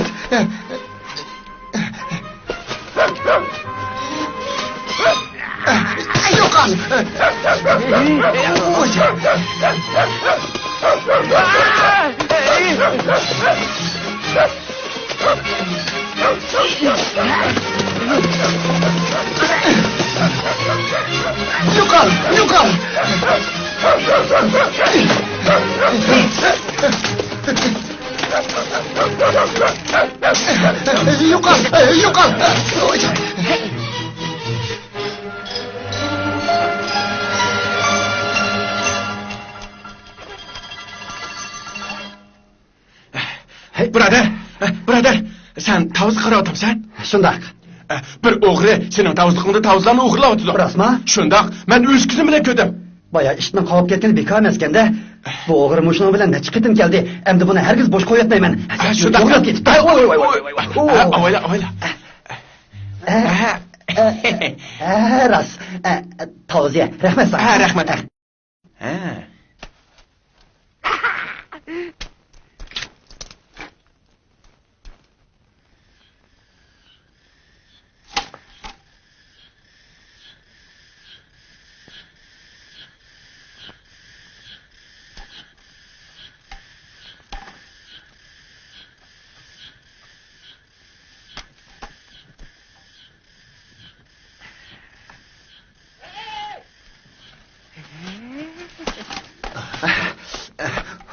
يوقال! يوقال! يوقال! يوقال! يوقال! ھەي، بۇرادەر، بۇرادەر، سەن تاۋۇزغا قاراۋاتامسەن؟ شۇنداق. بىر ئوغرى سېنىڭ تاۋۇزلۇقۇڭدا تاۋۇزلارنى ئوغرىلاۋاتىدۇ. راستما؟ شۇنداق، مەن ئۆز كۆزۈم بىلەن كۆردۈم. بايا ئىشتىنىڭ قاۋاپ كەتكىنى بىكار ئەمەسكەندە. بۇ ئوغرى مۇشۇنىڭ بىلەن نەچچە قېتىم كەلدى. ئەمدى بۇنى ھەرگىز بوش قويۇۋەتمەيمەن. ھە، شۇنداق. ئوغرىلاپ كېتىپتۇ. ۋاي، ۋاي، ۋاي، ۋاي. ھە، ئاۋايلا، ئاۋايلا. ھە، ھە، ھە، راست. ھە، تاۋۇز يە. رەھمەت ساڭا. ھە، رەھمەت. ھە.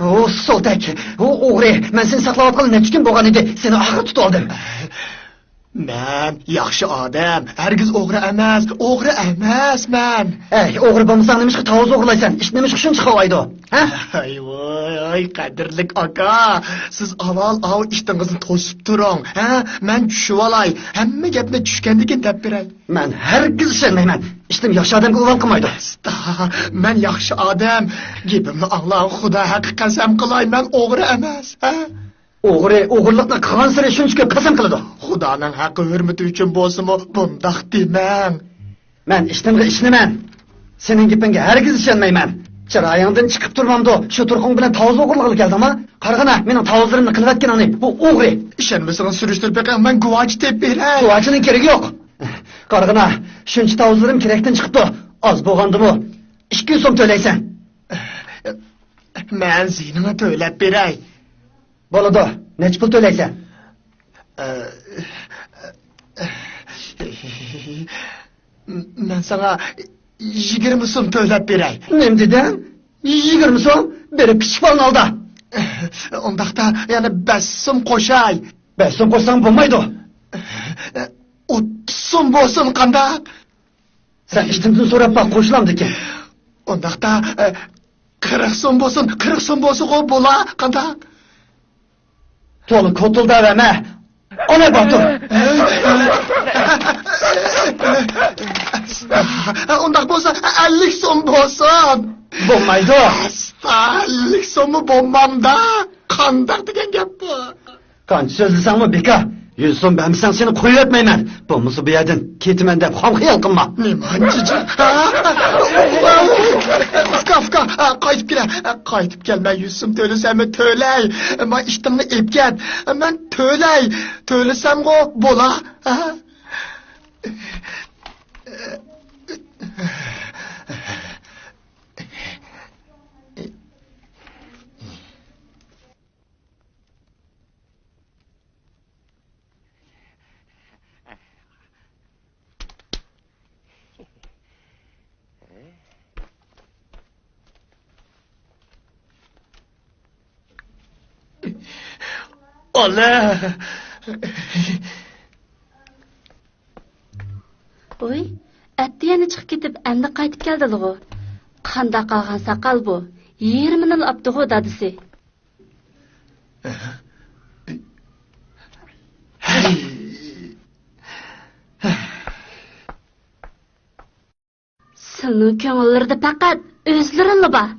ھو، سولتەك! ھو، ئوغرى! مەن سېنى ساقلاۋاتقىلى نەچچە كۈن بولغان ئىدى. سېنى ئاخىر تۇتۇۋالدىم. مەن ياخشى ئادەم، ھەرگىز ئوغرى ئەمەس، ئوغرى ئەمەس مەن. ئەي، ئوغرى بولمىساڭ نېمىشقا تاۋۇز ئوغرىلايسەن؟ ئىت نېمىشقا شۇنچە قاۋايدۇ؟ ھە؟ ھاي ۋاي، قەدىرلىك ئاكا، سىز ئاۋۋال ئاۋۇ ئىتىڭىزنى توسۇپ تۇرۇڭ، ھە؟ مەن چۈشۈۋالاي، ھەممە گەپنى چۈشكەندىن كېيىن دەپ بېرەي. مەن ھەرگىز ئىشەنمەيمەن. ئىتىم ياخشى ئادەمگە ئۇۋال قىلمايدۇ. ئاستا، مەن ياخشى ئادەم. گېپىمنى ئاڭلاڭ، خۇدا ھەققى قەسەم قىلاي، مەن ئوغرى ئەمەس، ھە؟ ئوغرى ئوغرىلىقنى قىلغانسېرى شۇنچە كۆپ قەسەم قىلىدۇ. خۇدانىڭ ھەققى ھۆرمىتى ئۈچۈن بولسىمۇ بۇنداق دېمەڭ. مەن ئىشتىنغا ئىشىنىمەن. سېنىڭ گېپىڭگە ھەرگىز ئىشەنمەيمەن. چىرايىڭدىن چىقىپ تۇرمامدۇ، شۇ تۇرقۇڭ بىلەن تاۋۇز ئوغرىلىغىلى كەلدىڭما؟ قارىغىنا، مېنىڭ تاۋۇزلىرىمنى قىلىۋەتكىنىڭنى، بۇ ئوغرى. ئىشەنمىسىڭىز سۈرۈشتۈرۈپ بېقىڭ، مەن گۇۋاچى تېپىپ بېرەي. گۇۋاچىنىڭ كېرىكى يوق. قارىغىنا، شۇنچە تاۋۇزلىرىم كېرەكتىن چىقىپتۇ. ئاز بولغاندىمۇ ئىككى يۈز سوم تۆلەيسەن. مەن زىيىنىڭنى تۆلەپ بېرەي. بولىدۇ. نەچچە پۇل تۆلەيسەن؟ ئە، مەن ساڭا يىگىرمە سوم تۆلەپ بېرەي. نېمە دېدىڭ؟ يىگىرمە سوم؟ بېرىپ كىچىك بالىنى ئالدا. ئۇنداقتا يەنە بەش سوم قوشاي. بەش سوم قوشساڭ بولمايدۇ. ئوتتۇز سوم بولسۇن، قانداق؟ سەن ئىشتىندىن سوراپ باق، قوشۇلامدىكىن؟ ئۇنداقتا، ئە، قىرىق سوم بولسۇن، قىرىق سوم بولسىغۇ بولا، قانداق؟ تولا كوتۇلداۋەرمە. ئانا باتۇر. ئۇنداق بولسا، ئەللىك سوم بولسۇن. بولمايدۇ. ئەللىك سوممۇ بولمامدا؟ قانداق دېگەن گەپ بۇ؟ قانچە سۆزلىسەڭمۇ بىكار. يۈز سوم بەرمىسەڭ سېنى قويۇۋەتمەيمەن. بولمىسا بۇ يەردىن كېتىمەن دەپ خام خىيال قىلما. نېمانچە جىق؟ ئۇكا، ئۇكا، قايتىپ كېلە. قايتىپ كەل، مەن يۈز سوم تۆلىسەممۇ تۆلەي. مانا ئىشتىڭنى ئېلىپ كەت. مەن تۆلەي. تۆلىسەمغۇ بولا. ئالا! ۋۇي، ئەتتە يەنە چىقىپ كېتىپ، ئەمدى قايتىپ كەلدىلىغۇ. قانداق قالغان ساقال بۇ؟ يېرىمىنىلا ئاپتىغۇ دادىسى. سىلىنىڭ كۆڭۈللىرىدە پەقەت ئۆزلىرىلا بار.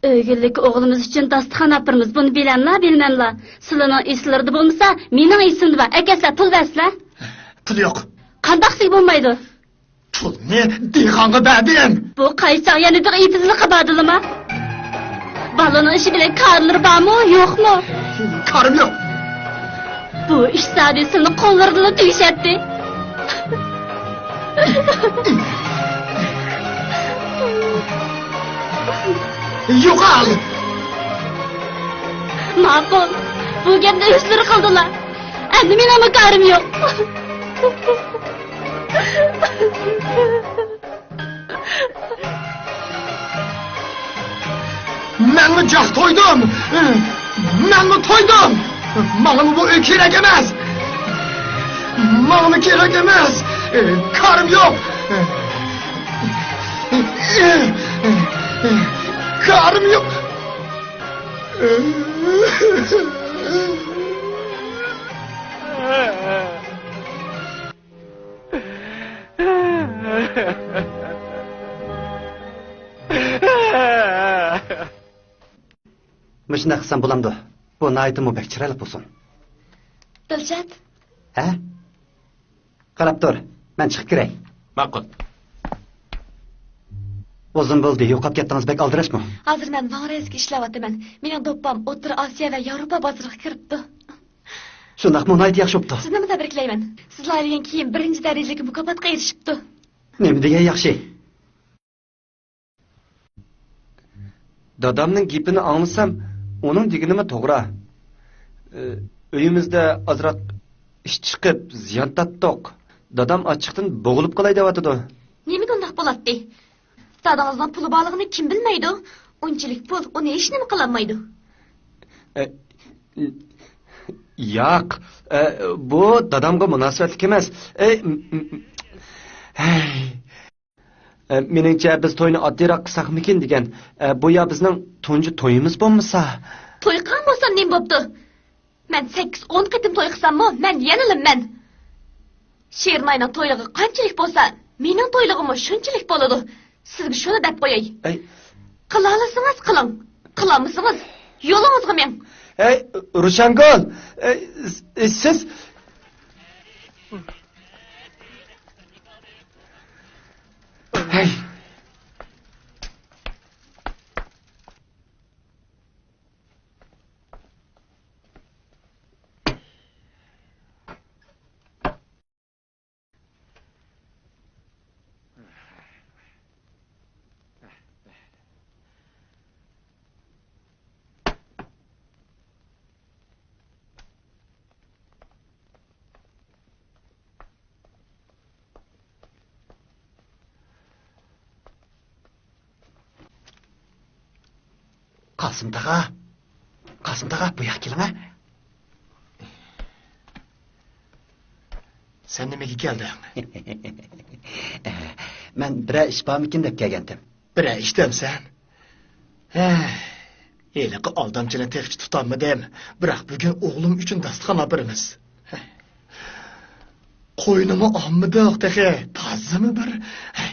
ئۆگۈنلۈككە ئوغلىمىز ئۈچۈن داستىخان ئاپىرىمىز، بۇنى بىلەملا، بىلمەملا. سىلىنىڭ ئېسىلىرىدا بولمىسا، مېنىڭ ئېسىمدە بار. ئەكەلسىلە، پۇل بەرسىلە. پۇل يوق. قانداقسىگە بولمايدۇ؟ پۇلنى دېھقانغا بەردىم. بۇ قايساڭ يەنە دېغ ئېتىزلىققا باردىلىما؟ بالىنىڭ ئىشى بىلەن كارلىرى بارمۇ، يوقمۇ؟ كارىم يوق. بۇ ئىش زادى سىلىنىڭ قوللىرىدىلا تۈگىشەتتى. يوقال! ماقۇل، بۇ گەپنى ئۆزلىرى قىلدىلا. ئەمدى مېنىڭمۇ كارىم يوق. مەنمۇ جاق تويدۇم. مەنمۇ تويدۇم. ماڭىمۇ بۇ ئۆي كېرەك ئەمەس. ماڭا كېرەك ئەمەس. كارىم يوق. كارىم يوق. مۇشۇنداق قىلسام بولامدۇ؟ بۇ ناھايىتىمۇ بەك چىرايلىق بولسۇن. دىلشات. ھە؟ قاراپ تۇر، مەن چىقىپ كىرەي. ماقۇل. ئۇزۇن بولدى، يوقاپ كەتتىڭىز، بەك ئالدىراشمۇ؟ ھازىر مەن ۋاڭرەيزىگە ئىشلەۋاتىمەن. مېنىڭ دوپپام ئوتتۇرا ئاسىيا ۋە ياۋروپا بازىرىغا كىرىپتۇ. شۇنداقمۇ؟ ناھايىتى ياخشى بوپتۇ. سىزنىمۇ تەبرىكلەيمەن. سىز لايىھەلىگەن كىيىم بىرىنچى دەرىجىلىك مۇكاپاتقا ئېرىشىپتۇ. نېمە دېگەن ياخشى! دادامنىڭ گېپىنى ئاڭلىسام، ئۇنىڭ دېگىنىمۇ توغرا. ئۆيىمىزدە ئازراق ئىش چىقىپ، زىيان تارتتۇق. دادام ئاچچىقتىن بوغۇلۇپ قالاي دەۋاتىدۇ. نېمىگە ئۇنداق بولاتتى؟ دادىڭىزنىڭ پۇلى بارلىقىنى كىم بىلمەيدۇ؟ ئۇنچىلىك پۇل ئۇنى ھېچنېمە قىلالمايدۇ. ئە، ياق، ئە، بۇ دادامغا مۇناسىۋەتلىك ئەمەس. ئە، م-، م-، م-، ھەي. ئە، مېنىڭچە، بىز توينى ئاددىيراق قىلساقمىكىن دېگەن. ئە، بۇ يا بىزنىڭ تۇنجى تويىمىز بولمىسا؟ توي قىلغان بولسام نېمە بوپتۇ؟ مەن سەككىز، ئون قېتىم توي قىلساممۇ، مەن يەنىلا مەن. شېرىنئاينىڭ تويلۇقى قانچىلىك بولسا، مېنىڭ تويلۇقۇممۇ شۇنچىلىك بولىدۇ. سىزگە شۇنى دەپ قوياي. ئەي. قىلالىسىڭىز قىلىڭ، قىلالمىسىڭىز يولىڭىزغا مېڭىڭ. ئەي، روشەنگۈل، ئەي، س-، سىز. ھەي. قاسىم تاغا، قاسىم تاغا، بۇ ياققا كېلىڭە. سەن نېمىگە كەلدىڭ؟ مەن بىرەر ئىش بارمىكىن دەپ كەلگەنتىم. بىرەر ئىش دەمسەن؟ ھەي، ھېلىقى ئالدامچىنى تېخىچە تۇتالمىدىم. بىراق بۈگۈن ئوغلۇم ئۈچۈن داستىخان ئاپىرىمىز. ھەي. قوينىمۇ ئالمىدۇق تېخى. تازىمۇ بىر. ھەي.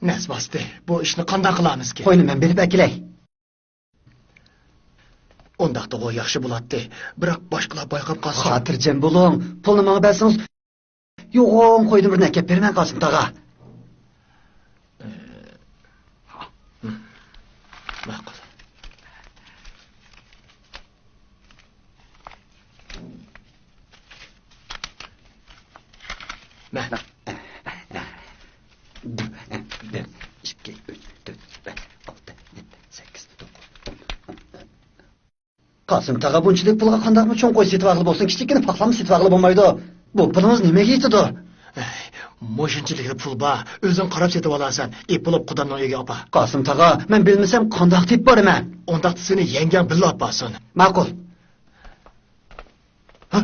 نەس باستى. بۇ ئىشنى قانداق قىلامىزكىن؟ قوينى مەن بېرىپ ئەكېلەي. ئۇنداقتىغۇ ياخشى بولاتتى. بىراق باشقىلار بايقاپ قالسا. خاتىرجەم بولۇڭ. پۇلنى ماڭا بەرسىڭىز، يوغان قويدىن بىرنى ئەكەپ بېرىمەن، قاسىم تاغا. ماقۇل. مە. بىر، ئىككى، ئۈچ، تۆت، بەش، ئالتە، يەتتە، سەككىز، توققۇز، ئون. قاسىم تاغا بۇنچىلىك پۇلغا قانداقمۇ چوڭ قوي سېتىۋالغىلى بولسۇن، كىچىككىنە پاخلاممۇ سېتىۋالغىلى بولمايدۇ. بۇ پۇلىڭىز نېمىگە يېتىدۇ؟ ئەي، مۇشۇنچىلىكلا پۇل بار، ئۆزۈڭ قاراپ سېتىۋالارسەن، ئېلىپ بولۇپ قۇدامنىڭ ئۆيىگە ئاپار. قاسىم تاغا، مەن بىلمىسەم قانداق تېپىپ بارىمەن؟ ئۇنداقتا سېنى يەڭگەڭ بىللە ئاپارسۇن. ماقۇل. ھە؟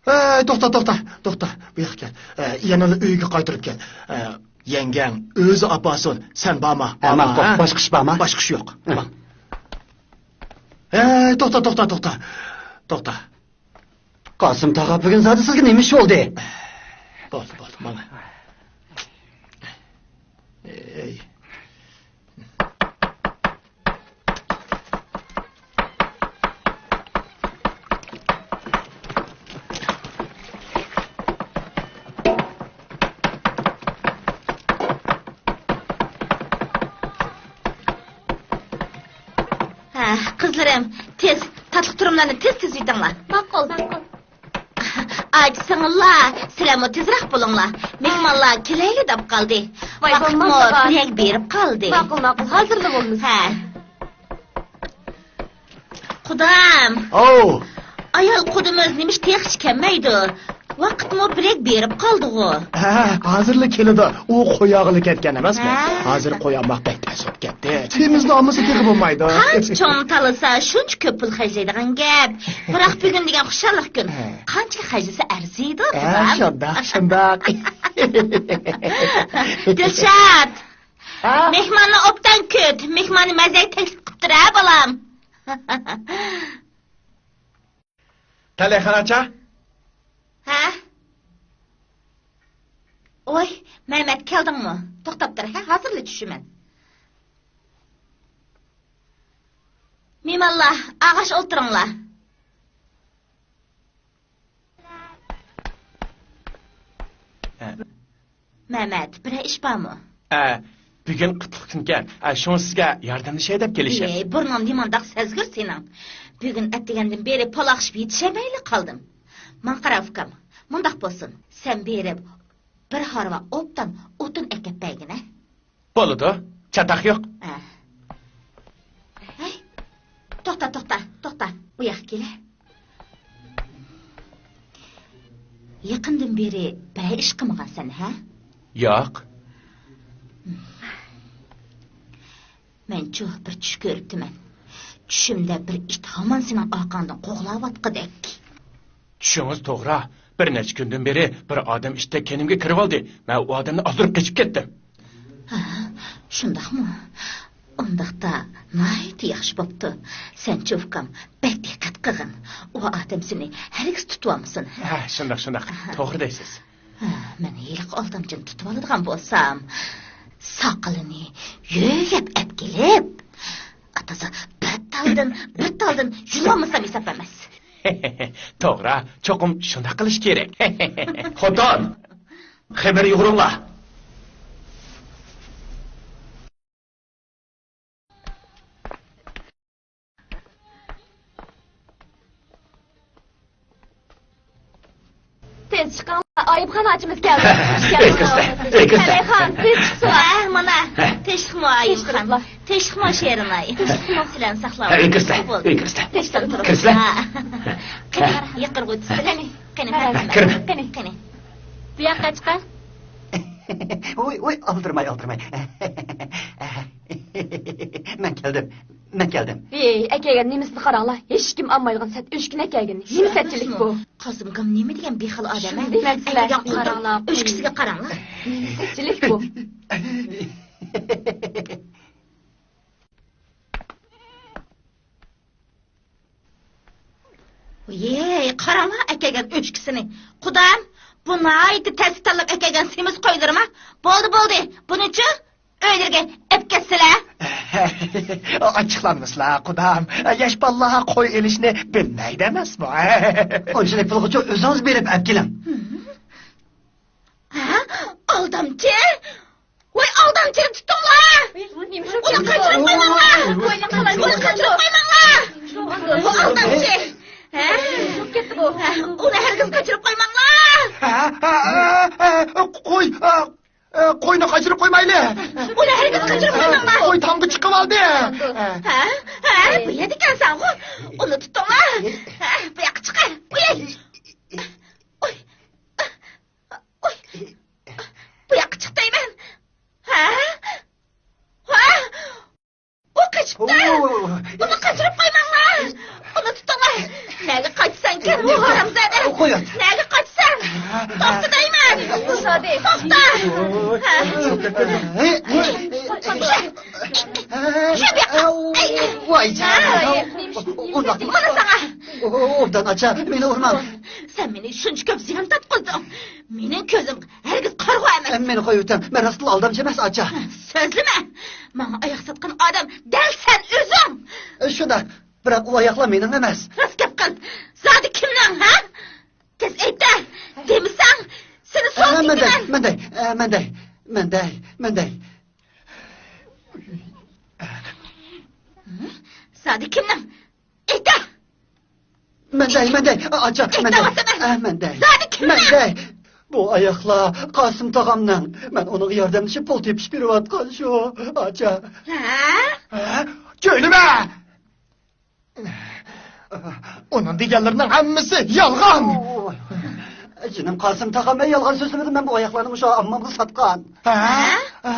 ئەي، توختا، توختا، توختا. بۇ ياققا كەل. ئە، يەنىلا ئۆيگە قايتۇرۇپ كەل. ئە، يەڭگەڭ ئۆزى ئاپارسۇن. سەن بارما؟ ھە، بارما، ماقۇل. ھە؟ باشقا ئىش بارما؟ باشقا ئىش يوق. ھە. بار. ئەي، توختا، توختا، توختا. توختا. قاسىم تاغا، بۈگۈن زادى سىزگە نېمە ئىش بولدى؟ بولدى، بولدى، ماڭا. ئەي. ھە، قىزلىرىم، تېز، تاتلىق تۇرۇملارنى تېز-تېز يۇتۇڭلار. ماقۇل، ماقۇل. ئاچسىڭلار، سىلەرمۇ تېزرەك بولۇڭلار. مېھمانلار كېلەيلى دەپ قالدى. ۋاي، ۋاقىتمۇ بولمامدىغان. بىرەك بېرىپ قالدى. ماقۇل، ماقۇل، ھازىرلا بولمىسۇن. ھە. قۇدام. ئاۋۇ. ئايال قۇدىمىز نېمىش تېخىچە كەلمەيدۇ؟ ۋاقىتمۇ بىرەك بېرىپ قالدىغۇ. ھە، ھازىرلا كېلىدۇ. ئۇ قوياغىلى كەتكەن ئەمەسمۇ؟ ھە. ھازىر قويالماق بەك ئەسەپ كەتتى. سېمىزنى ئالمىسا تېخى بولمايدۇ. قانچە چوڭ تالىسا، شۇنچە كۆپ پۇل خەجلەيدىغان گەپ. بىراق بۈگۈن دېگەن خۇشاللىق كۈن. ھە. قانچىلىك خەجلىسە ئەرزىيدۇ، ھە، قىزىم. شۇنداق، شۇنداق. دىلشات! ھە؟ مېھماننى ئوبدان كۈت. مېھماننى مەزەگە تەكلىپ قىپتۇر ھە، بالام. تەلەيخان ئاچا. ھە؟ ۋوي، مەمەت، كەلدىڭمۇ؟ توختاپ تۇر، ھە، ھازىرلا چۈشىمەن. مېھمانلار، ئاغاش ئولتۇرۇڭلار. ھە. مەمەت، بىرەر ئىش بارمۇ؟ ئە، بۈگۈن قۇتلۇق كۈنكەن. ئە، شۇڭا سىزگە ياردەملىشەي دەپ كېلىشىم. ئەي، بۇرنۇڭ نېمانداق سەزگۈر سېنىڭ؟ بۈگۈن ئەتىگەندىن بېرى پالاقشىپ يېتىشەلمەيلا قالدىم. ماڭا قارا، ئۇكام. مۇنداق بولسۇن، سەن بېرىپ بىر ھارۋا ئوبدان ئوتۇن ئەكەپ بەرگىنە. بولىدۇ، چاتاق يوق. ئە. ھەي، توختا، توختا، توختا. بۇ ياققا كېلە. يېقىندىن بېرى بىرەر ئىش قىلمىغانسەن، ھە؟ ياق. مەنچۇ بىر چۈش كۆرۈپتىمەن. چۈشۈمدە بىر ئىت ھامان سېنىڭ ئارقاڭدىن قوغلاۋاتقۇدەك. چۈشىڭىز توغرا. بىر نەچچە كۈندىن بېرى بىر ئادەم ئىتتەك كەينىمگە كىرىۋالدى. مەن ئۇ ئادەمنى ئازدۇرۇپ قېچىپ كەتتىم. ھە، شۇنداقمۇ؟ ئۇنداقتا ناھايىتى ياخشى بوپتۇ. سەنچۇ ئۇكام، بەك دىققەت قىلغىن. ئۇ ئادەم سېنى ھەرگىز تۇتۇۋالمىسۇن. ھە، شۇنداق، شۇنداق. ھە. توغرا دەيسىز. ھە، مەن ھېلىقى ئالدامچىنى تۇتۇۋالىدىغان بولسام، ساقىلىنى يۆگەپ ئەپ كېلىپ، ئاتازا بىر تالدىن، بىر تالدىن يۇلالمىسام ھېساب ئەمەس. توغرا، چوقۇم شۇنداق قىلىش كېرەك. خوتۇن، خېمىر يۇغۇرۇڭلار. تېز چىقىڭلار، ئايۇبخان ئاچىمىز كەلدى. ئۆي كىرسىلە، ئۆي كىرسىلە. تەلەيخان، تېز چىقسىلا. ھە، مانا، تىنچلىقمۇ ئايۇبخان؟ تىنچلىقمۇ شېرىن ئاي؟ تىنچلىقمۇ؟ سىلەرنى ساقلاۋاتىمىز. ئۆي كىرسىلە، بولدى. ئۆي كىرسىلە. تىنچلىق تۇرۇڭ. كىرسىلە. ھە. قېنى، يېقىرغا ئۆتسىلە. قېنى، قېنى، قېنى. قېنى. بۇ ياققا چىقىڭ. ۋوي، ۋوي، ئالدىرىماي، ئالدىرىماي. مەن كەلدىم، مەن كەلدىم. ھېي، ئەكەلگەن نېمىسىنى قاراڭلار، ھېچكىم ئالمايدىغان سەت ئۆچكىنى ئەكەلگەن. نېمە سەتچىلىك بۇ؟ قاسىمكام نېمە دېگەن بىخەل ئادەم، ھە؟ شۇنداق دېمەڭلار. ئەكەلگەن قارا ئۆچكىسىگە قاراڭلار. نېمە سەتچىلىك بۇ؟ ۋىي، قاراڭلار ئەكەلگەن ئۆچكىسىنى. قۇدام، بۇ ناھايىتى تەستە تاللاپ ئەكەلگەن سېمىز قويلىرىما؟ بولدى، بولدى. بۇنىچۇ؟ ئۆيلىرىگە ئەپ كەتسىلە. ئاچچىقلانمىسىلا، قۇدام. ياش بالىلار قوي ئېلىشنى بىلمەيدۇ ئەمەسمۇ؟ ئۇنچىلىك پۇلغىچۇ ئۆزىڭىز بېرىپ ئەپ كېلىڭ. ھە؟ ئالدامچى! ۋاي، ئالدامچىنى تۇتۇڭلار! ئۇنى قاچۇرۇپ قويماڭلار! ئۇنى قاچۇرۇپ قويماڭلار! بۇ ئالدامچى! ھە؟ ئۇنى ھەرگىز قاچۇرۇپ قويماڭلار! ھە، ھە، ھە، ھە، قوي، ھە، ھە، قوينى قاچۇرۇپ قويمايلى! ئۇنى ھەرگىز قاچۇرۇپ قويماڭلار! قوي تامغا چىقىۋالدى! ھە، ھە، بۇ يەردىكەنسەنغۇ! ئۇنى تۇتۇڭلار! ھە، بۇ ياققا چىقار! ئۇي! ئۇي! ئۇي! بۇ ياققا چىق دەيمەن! ھە؟ ھە؟ ئۇ قېچىپتۇ! ئۇنى قاچۇرۇپ قويماڭلار! ئۇنى تۇتۇڭلار! نەگە قاچىسەنكەن، ئۇ ھارامزادە! قويۇڭ! نەگە قاچىسەن؟ توختا دەيمەن! توختا! ۋاي جان! مانا ساڭا! ئوبدان ئاچا، مېنى ئۇرماڭ! سەن مېنى شۇنچە كۆپ زىيان تارتقۇزدۇڭ! مېنىڭ كۆزۈم ھەرگىز قارىغۇ ئەمەس! مېنى قويۇۋېتىڭ، مەن راستلا ئالدامچى ئەمەس، ئاچا! سۆزلىمە! ماڭا ئاياق ساتقان ئادەم دەل سەن ئۆزۈڭ! شۇنداق، بىراق ئۇ ئاياقلار مېنىڭ ئەمەس! راست گەپ قىل! زادى كىمنىڭ، ھە؟ تېز ئېيتە! دېمىسەڭ، سېنى سوزۇپ كېتىمەن! مەندەي، مەندەي، مەندەي، مەندەي، مەندەي. زادى كىمنىڭ؟ ئېيتە! مەندەي، مەندەي، ئاچا، مەندەي. ئېيتە دەۋاتىمەن. ئە، مەندەي. زادى كىمنىڭ؟ مەندەي. بۇ ئاياقلار قاسىم تاغامنىڭ. مەن ئۇنىڭغا ياردەملىشىپ پۇل تېپىشىپ بېرىۋاتقان شۇ، ئاچا. ھە؟ ھە؟ جۆيلىمە! ئۇنىڭ دېگەنلىرىنىڭ ھەممىسى يالغان! جېنىم قاسىم تاغام، مەن يالغان سۆزلىمىدىم، مەن بۇ ئاياقلارنى مۇشۇ ئاممامغا ساتقان. ھە؟ ھە؟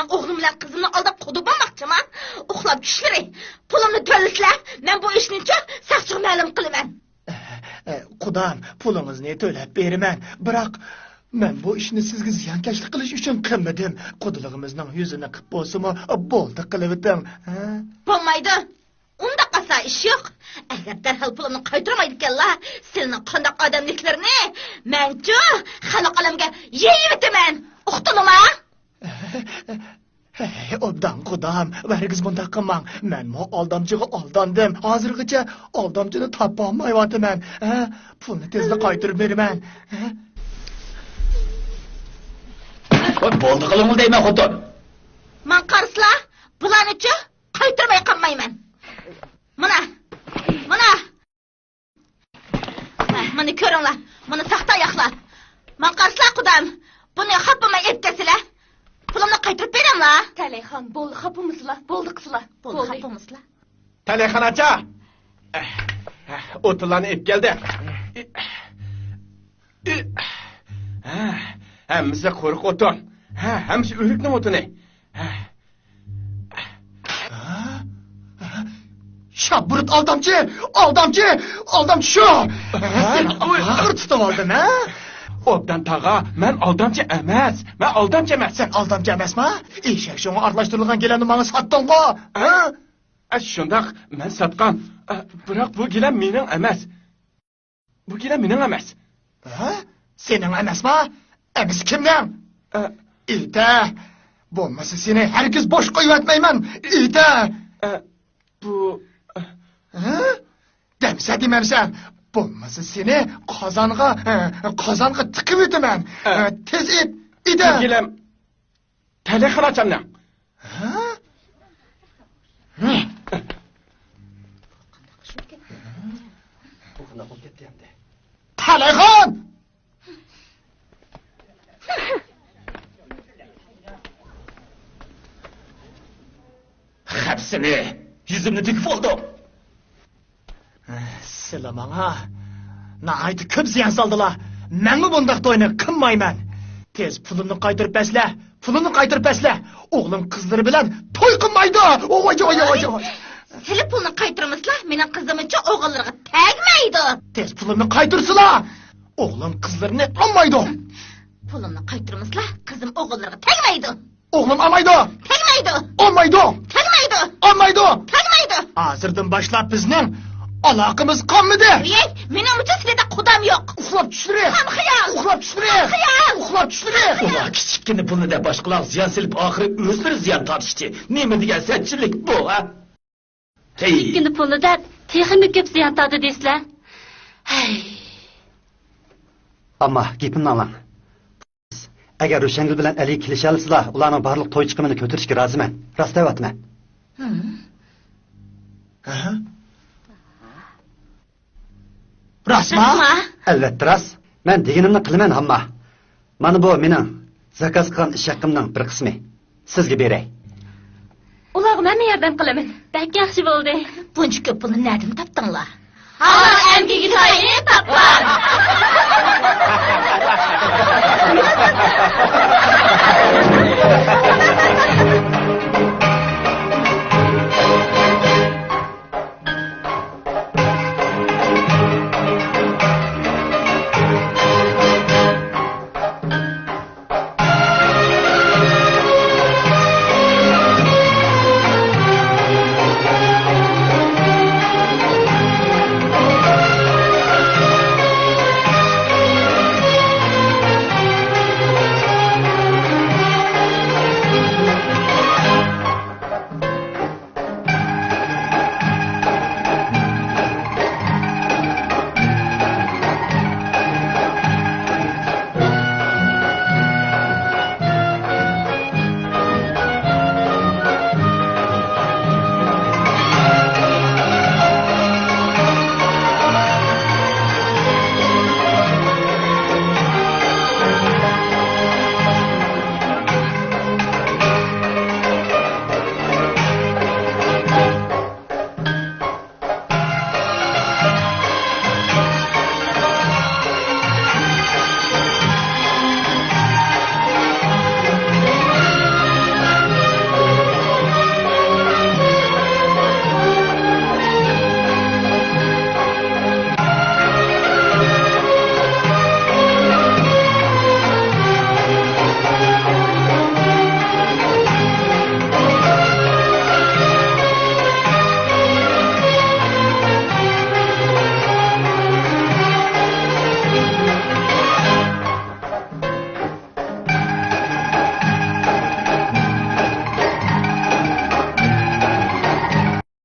ئوغلۇم بىلەن قىزىمنى ئالداپ قۇدا بولماقچىما؟ ئۇخلاپ چۈشلىرى. پۇلۇمنى تۆلىسىلە، مەن بۇ ئىشنىچۇ ساقچىغا مەلۇم قىلىمەن. ئە، قۇدام، پۇلىڭىزنى تۆلەپ بېرىمەن. بىراق، مەن بۇ ئىشنى سىزگە زىيانكەشلىك قىلىش ئۈچۈن قىلمىدىم. قۇدىلىقىمىزنىڭ يۈزىنى قىپ بولسىمۇ، بولدى، قىلىۋېتىڭ. ھە؟ بولمايدۇ. ئۇنداق ئاسان ئىش يوق. ئەگەر دەرھال پۇلۇمنى قايتۇرمايدىكەنلا، سىلىنىڭ قانداق ئادەملىكلىرىنى مەنچۇ خەلق ئالەمگە يېيىۋېتىمەن. ئۇقتۇڭلىما؟ ھەي، ئوبدان قۇدام، ھەرگىز بۇنداق قىلماڭ. مەنمۇ ئالدامچىغا ئالداندىم. ھازىرغىچە ئالدامچىنى تاپالمايۋاتىمەن. ھە؟ پۇلنى تېزلا قايتۇرۇپ بېرىمەن. ھە؟ ۋاي، بولدى قىلىڭ دەيمەن، خوتۇن. ماڭا قارىسىلا، بۇلارنىچۇ قايتۇرماي قالمايمەن. مانا، مانا. ھە، مانا كۆرۈڭلار، مانا ساختا ئاياقلار. ماڭا قارىسىلا، قۇدام، بۇنى خاپا بولماي ئېلىپ كەتسىلە. پۇلۇمنى قايتۇرۇپ بېرىڭلار. تەلەيخان، بولدى، خاپا بولمىسىلا، بولدى قىلسىلا. بولدى، بولدى. خاپا بولمىسىلا. تەلەيخان ئاچا! ئوتۇنلارنى ئېلىپ كەلدى. ھە، ھەممىسى قۇرۇق ئوتۇن. ھە، ھەممىسى ئۆرۈكنىڭ ئوتۇنى. ھە. شاپبۇرۇت ئالدامچى! ئالدامچى! ئالدامچى شۇ! ھە؟ سېنى ئاخىر تۇتۇۋالدىم، ھە؟ ئوبدان تاغا، مەن ئالدامچى ئەمەس. مەن ئالدامچى ئەمەس. سەن ئالدامچى ئەمەسما؟ ئېشەك شۇڭا ئارىلاشتۇرۇلغان گىلەمنى ماڭا ساتتىڭغۇ، ھە؟ ئە، شۇنداق، مەن ساتقان. ئە، بىراق بۇ گىلەم مېنىڭ ئەمەس. بۇ گىلەم مېنىڭ ئەمەس. ھە؟ سېنىڭ ئەمەسما؟ ئەمىسە كىمنىڭ؟ ئە. ئېيتە! بولمىسا سېنى ھەرگىز بوش قويۇۋەتمەيمەن! ئېيتە! ئە، بۇ، ئە. ھە؟ دەمسە دېمەمسەن! بولمىسا سېنى قازانغا، ئە، قازانغا تىقىۋېتىمەن! ئە. ئە، تېز ئېيت! ئېيتە! بۇ گىلەم تەلەيخان ئاچامنىڭ. ھە؟ تەلەيخان! خەپسىنى يۈزۈمنى تۆكۈپ بولدۇم. سىلە ماڭا ناھايىتى كۆپ زىيان سالدىلا. مەنمۇ بۇنداق توينى قىلمايمەن. تېز پۇلۇمنى قايتۇرۇپ بەرسىلە، پۇلۇمنى قايتۇرۇپ بەرسىلە. ئوغلۇم قىزلىرى بىلەن توي قىلمايدۇ. ۋاي، ۋاي، ۋاي، ۋاي. سىلە پۇلنى قايتۇرمىسىلا، مېنىڭ قىزىمچۇ ئوغۇللىرىغا تەگمەيدۇ. تېز پۇلۇمنى قايتۇرسىلا. ئوغلۇم قىزلىرىنى ئالمايدۇ. پۇلۇمنى قايتۇرمىسىلا، قىزىم ئوغۇللىرىغا تەگمەيدۇ. ئوغلۇم ئالمايدۇ! تەگمەيدۇ! ئالمايدۇ! تەگمەيدۇ! ئالمايدۇ! تەگمەيدۇ! ھازىردىن باشلاپ بىزنىڭ ئالاقىمىز قالمىدى! ۋىي، مېنىڭمۇچۇ سىلىدە قۇدام يوق! ئۇخلاپ چۈشلىرى! خام خىيال! ئۇخلاپ چۈشلىرى! خام خىيال! ئۇخلاپ چۈشلىرى! ئۇلار كىچىككىنە پۇلنى دەپ باشقىلارغا زىيان سېلىپ، ئاخىرى ئۆزلىرى زىيان تارتىشتى. نېمە دېگەن سەتچىلىك بۇ، ھە؟ ھەي! كىچىككىنە پۇلنى دەپ، تېخىمۇ كۆپ زىيان تارتىدۇ دەيسىلە. ھەي! ئامما، گېپىمنى ئاڭلاڭ. ئەگەر روشەنگۈل بىلەن ئەلى كېلىشەلىسىلا، ئۇلارنىڭ بارلىق توي چىقىمىنى كۆتۈرۈشكە رازىمەن. راست دەۋاتىمەن. ھە؟ راستما؟ راستما؟ ئەلۋەتتە راست. مەن دېگىنىمنى قىلىمەن، ھامما. مانا بۇ مېنىڭ زاكاز قىلغان ئىش ھەققىمنىڭ بىر قىسمى. سىزگە بېرەي. ئۇلارغا مەنمۇ ياردەم قىلىمەن. بەك ياخشى بولدى. بۇنچە كۆپ پۇلنى نەدىن تاپتىڭلار؟ ھالال ئەمگىكى سايىنى تاپقان.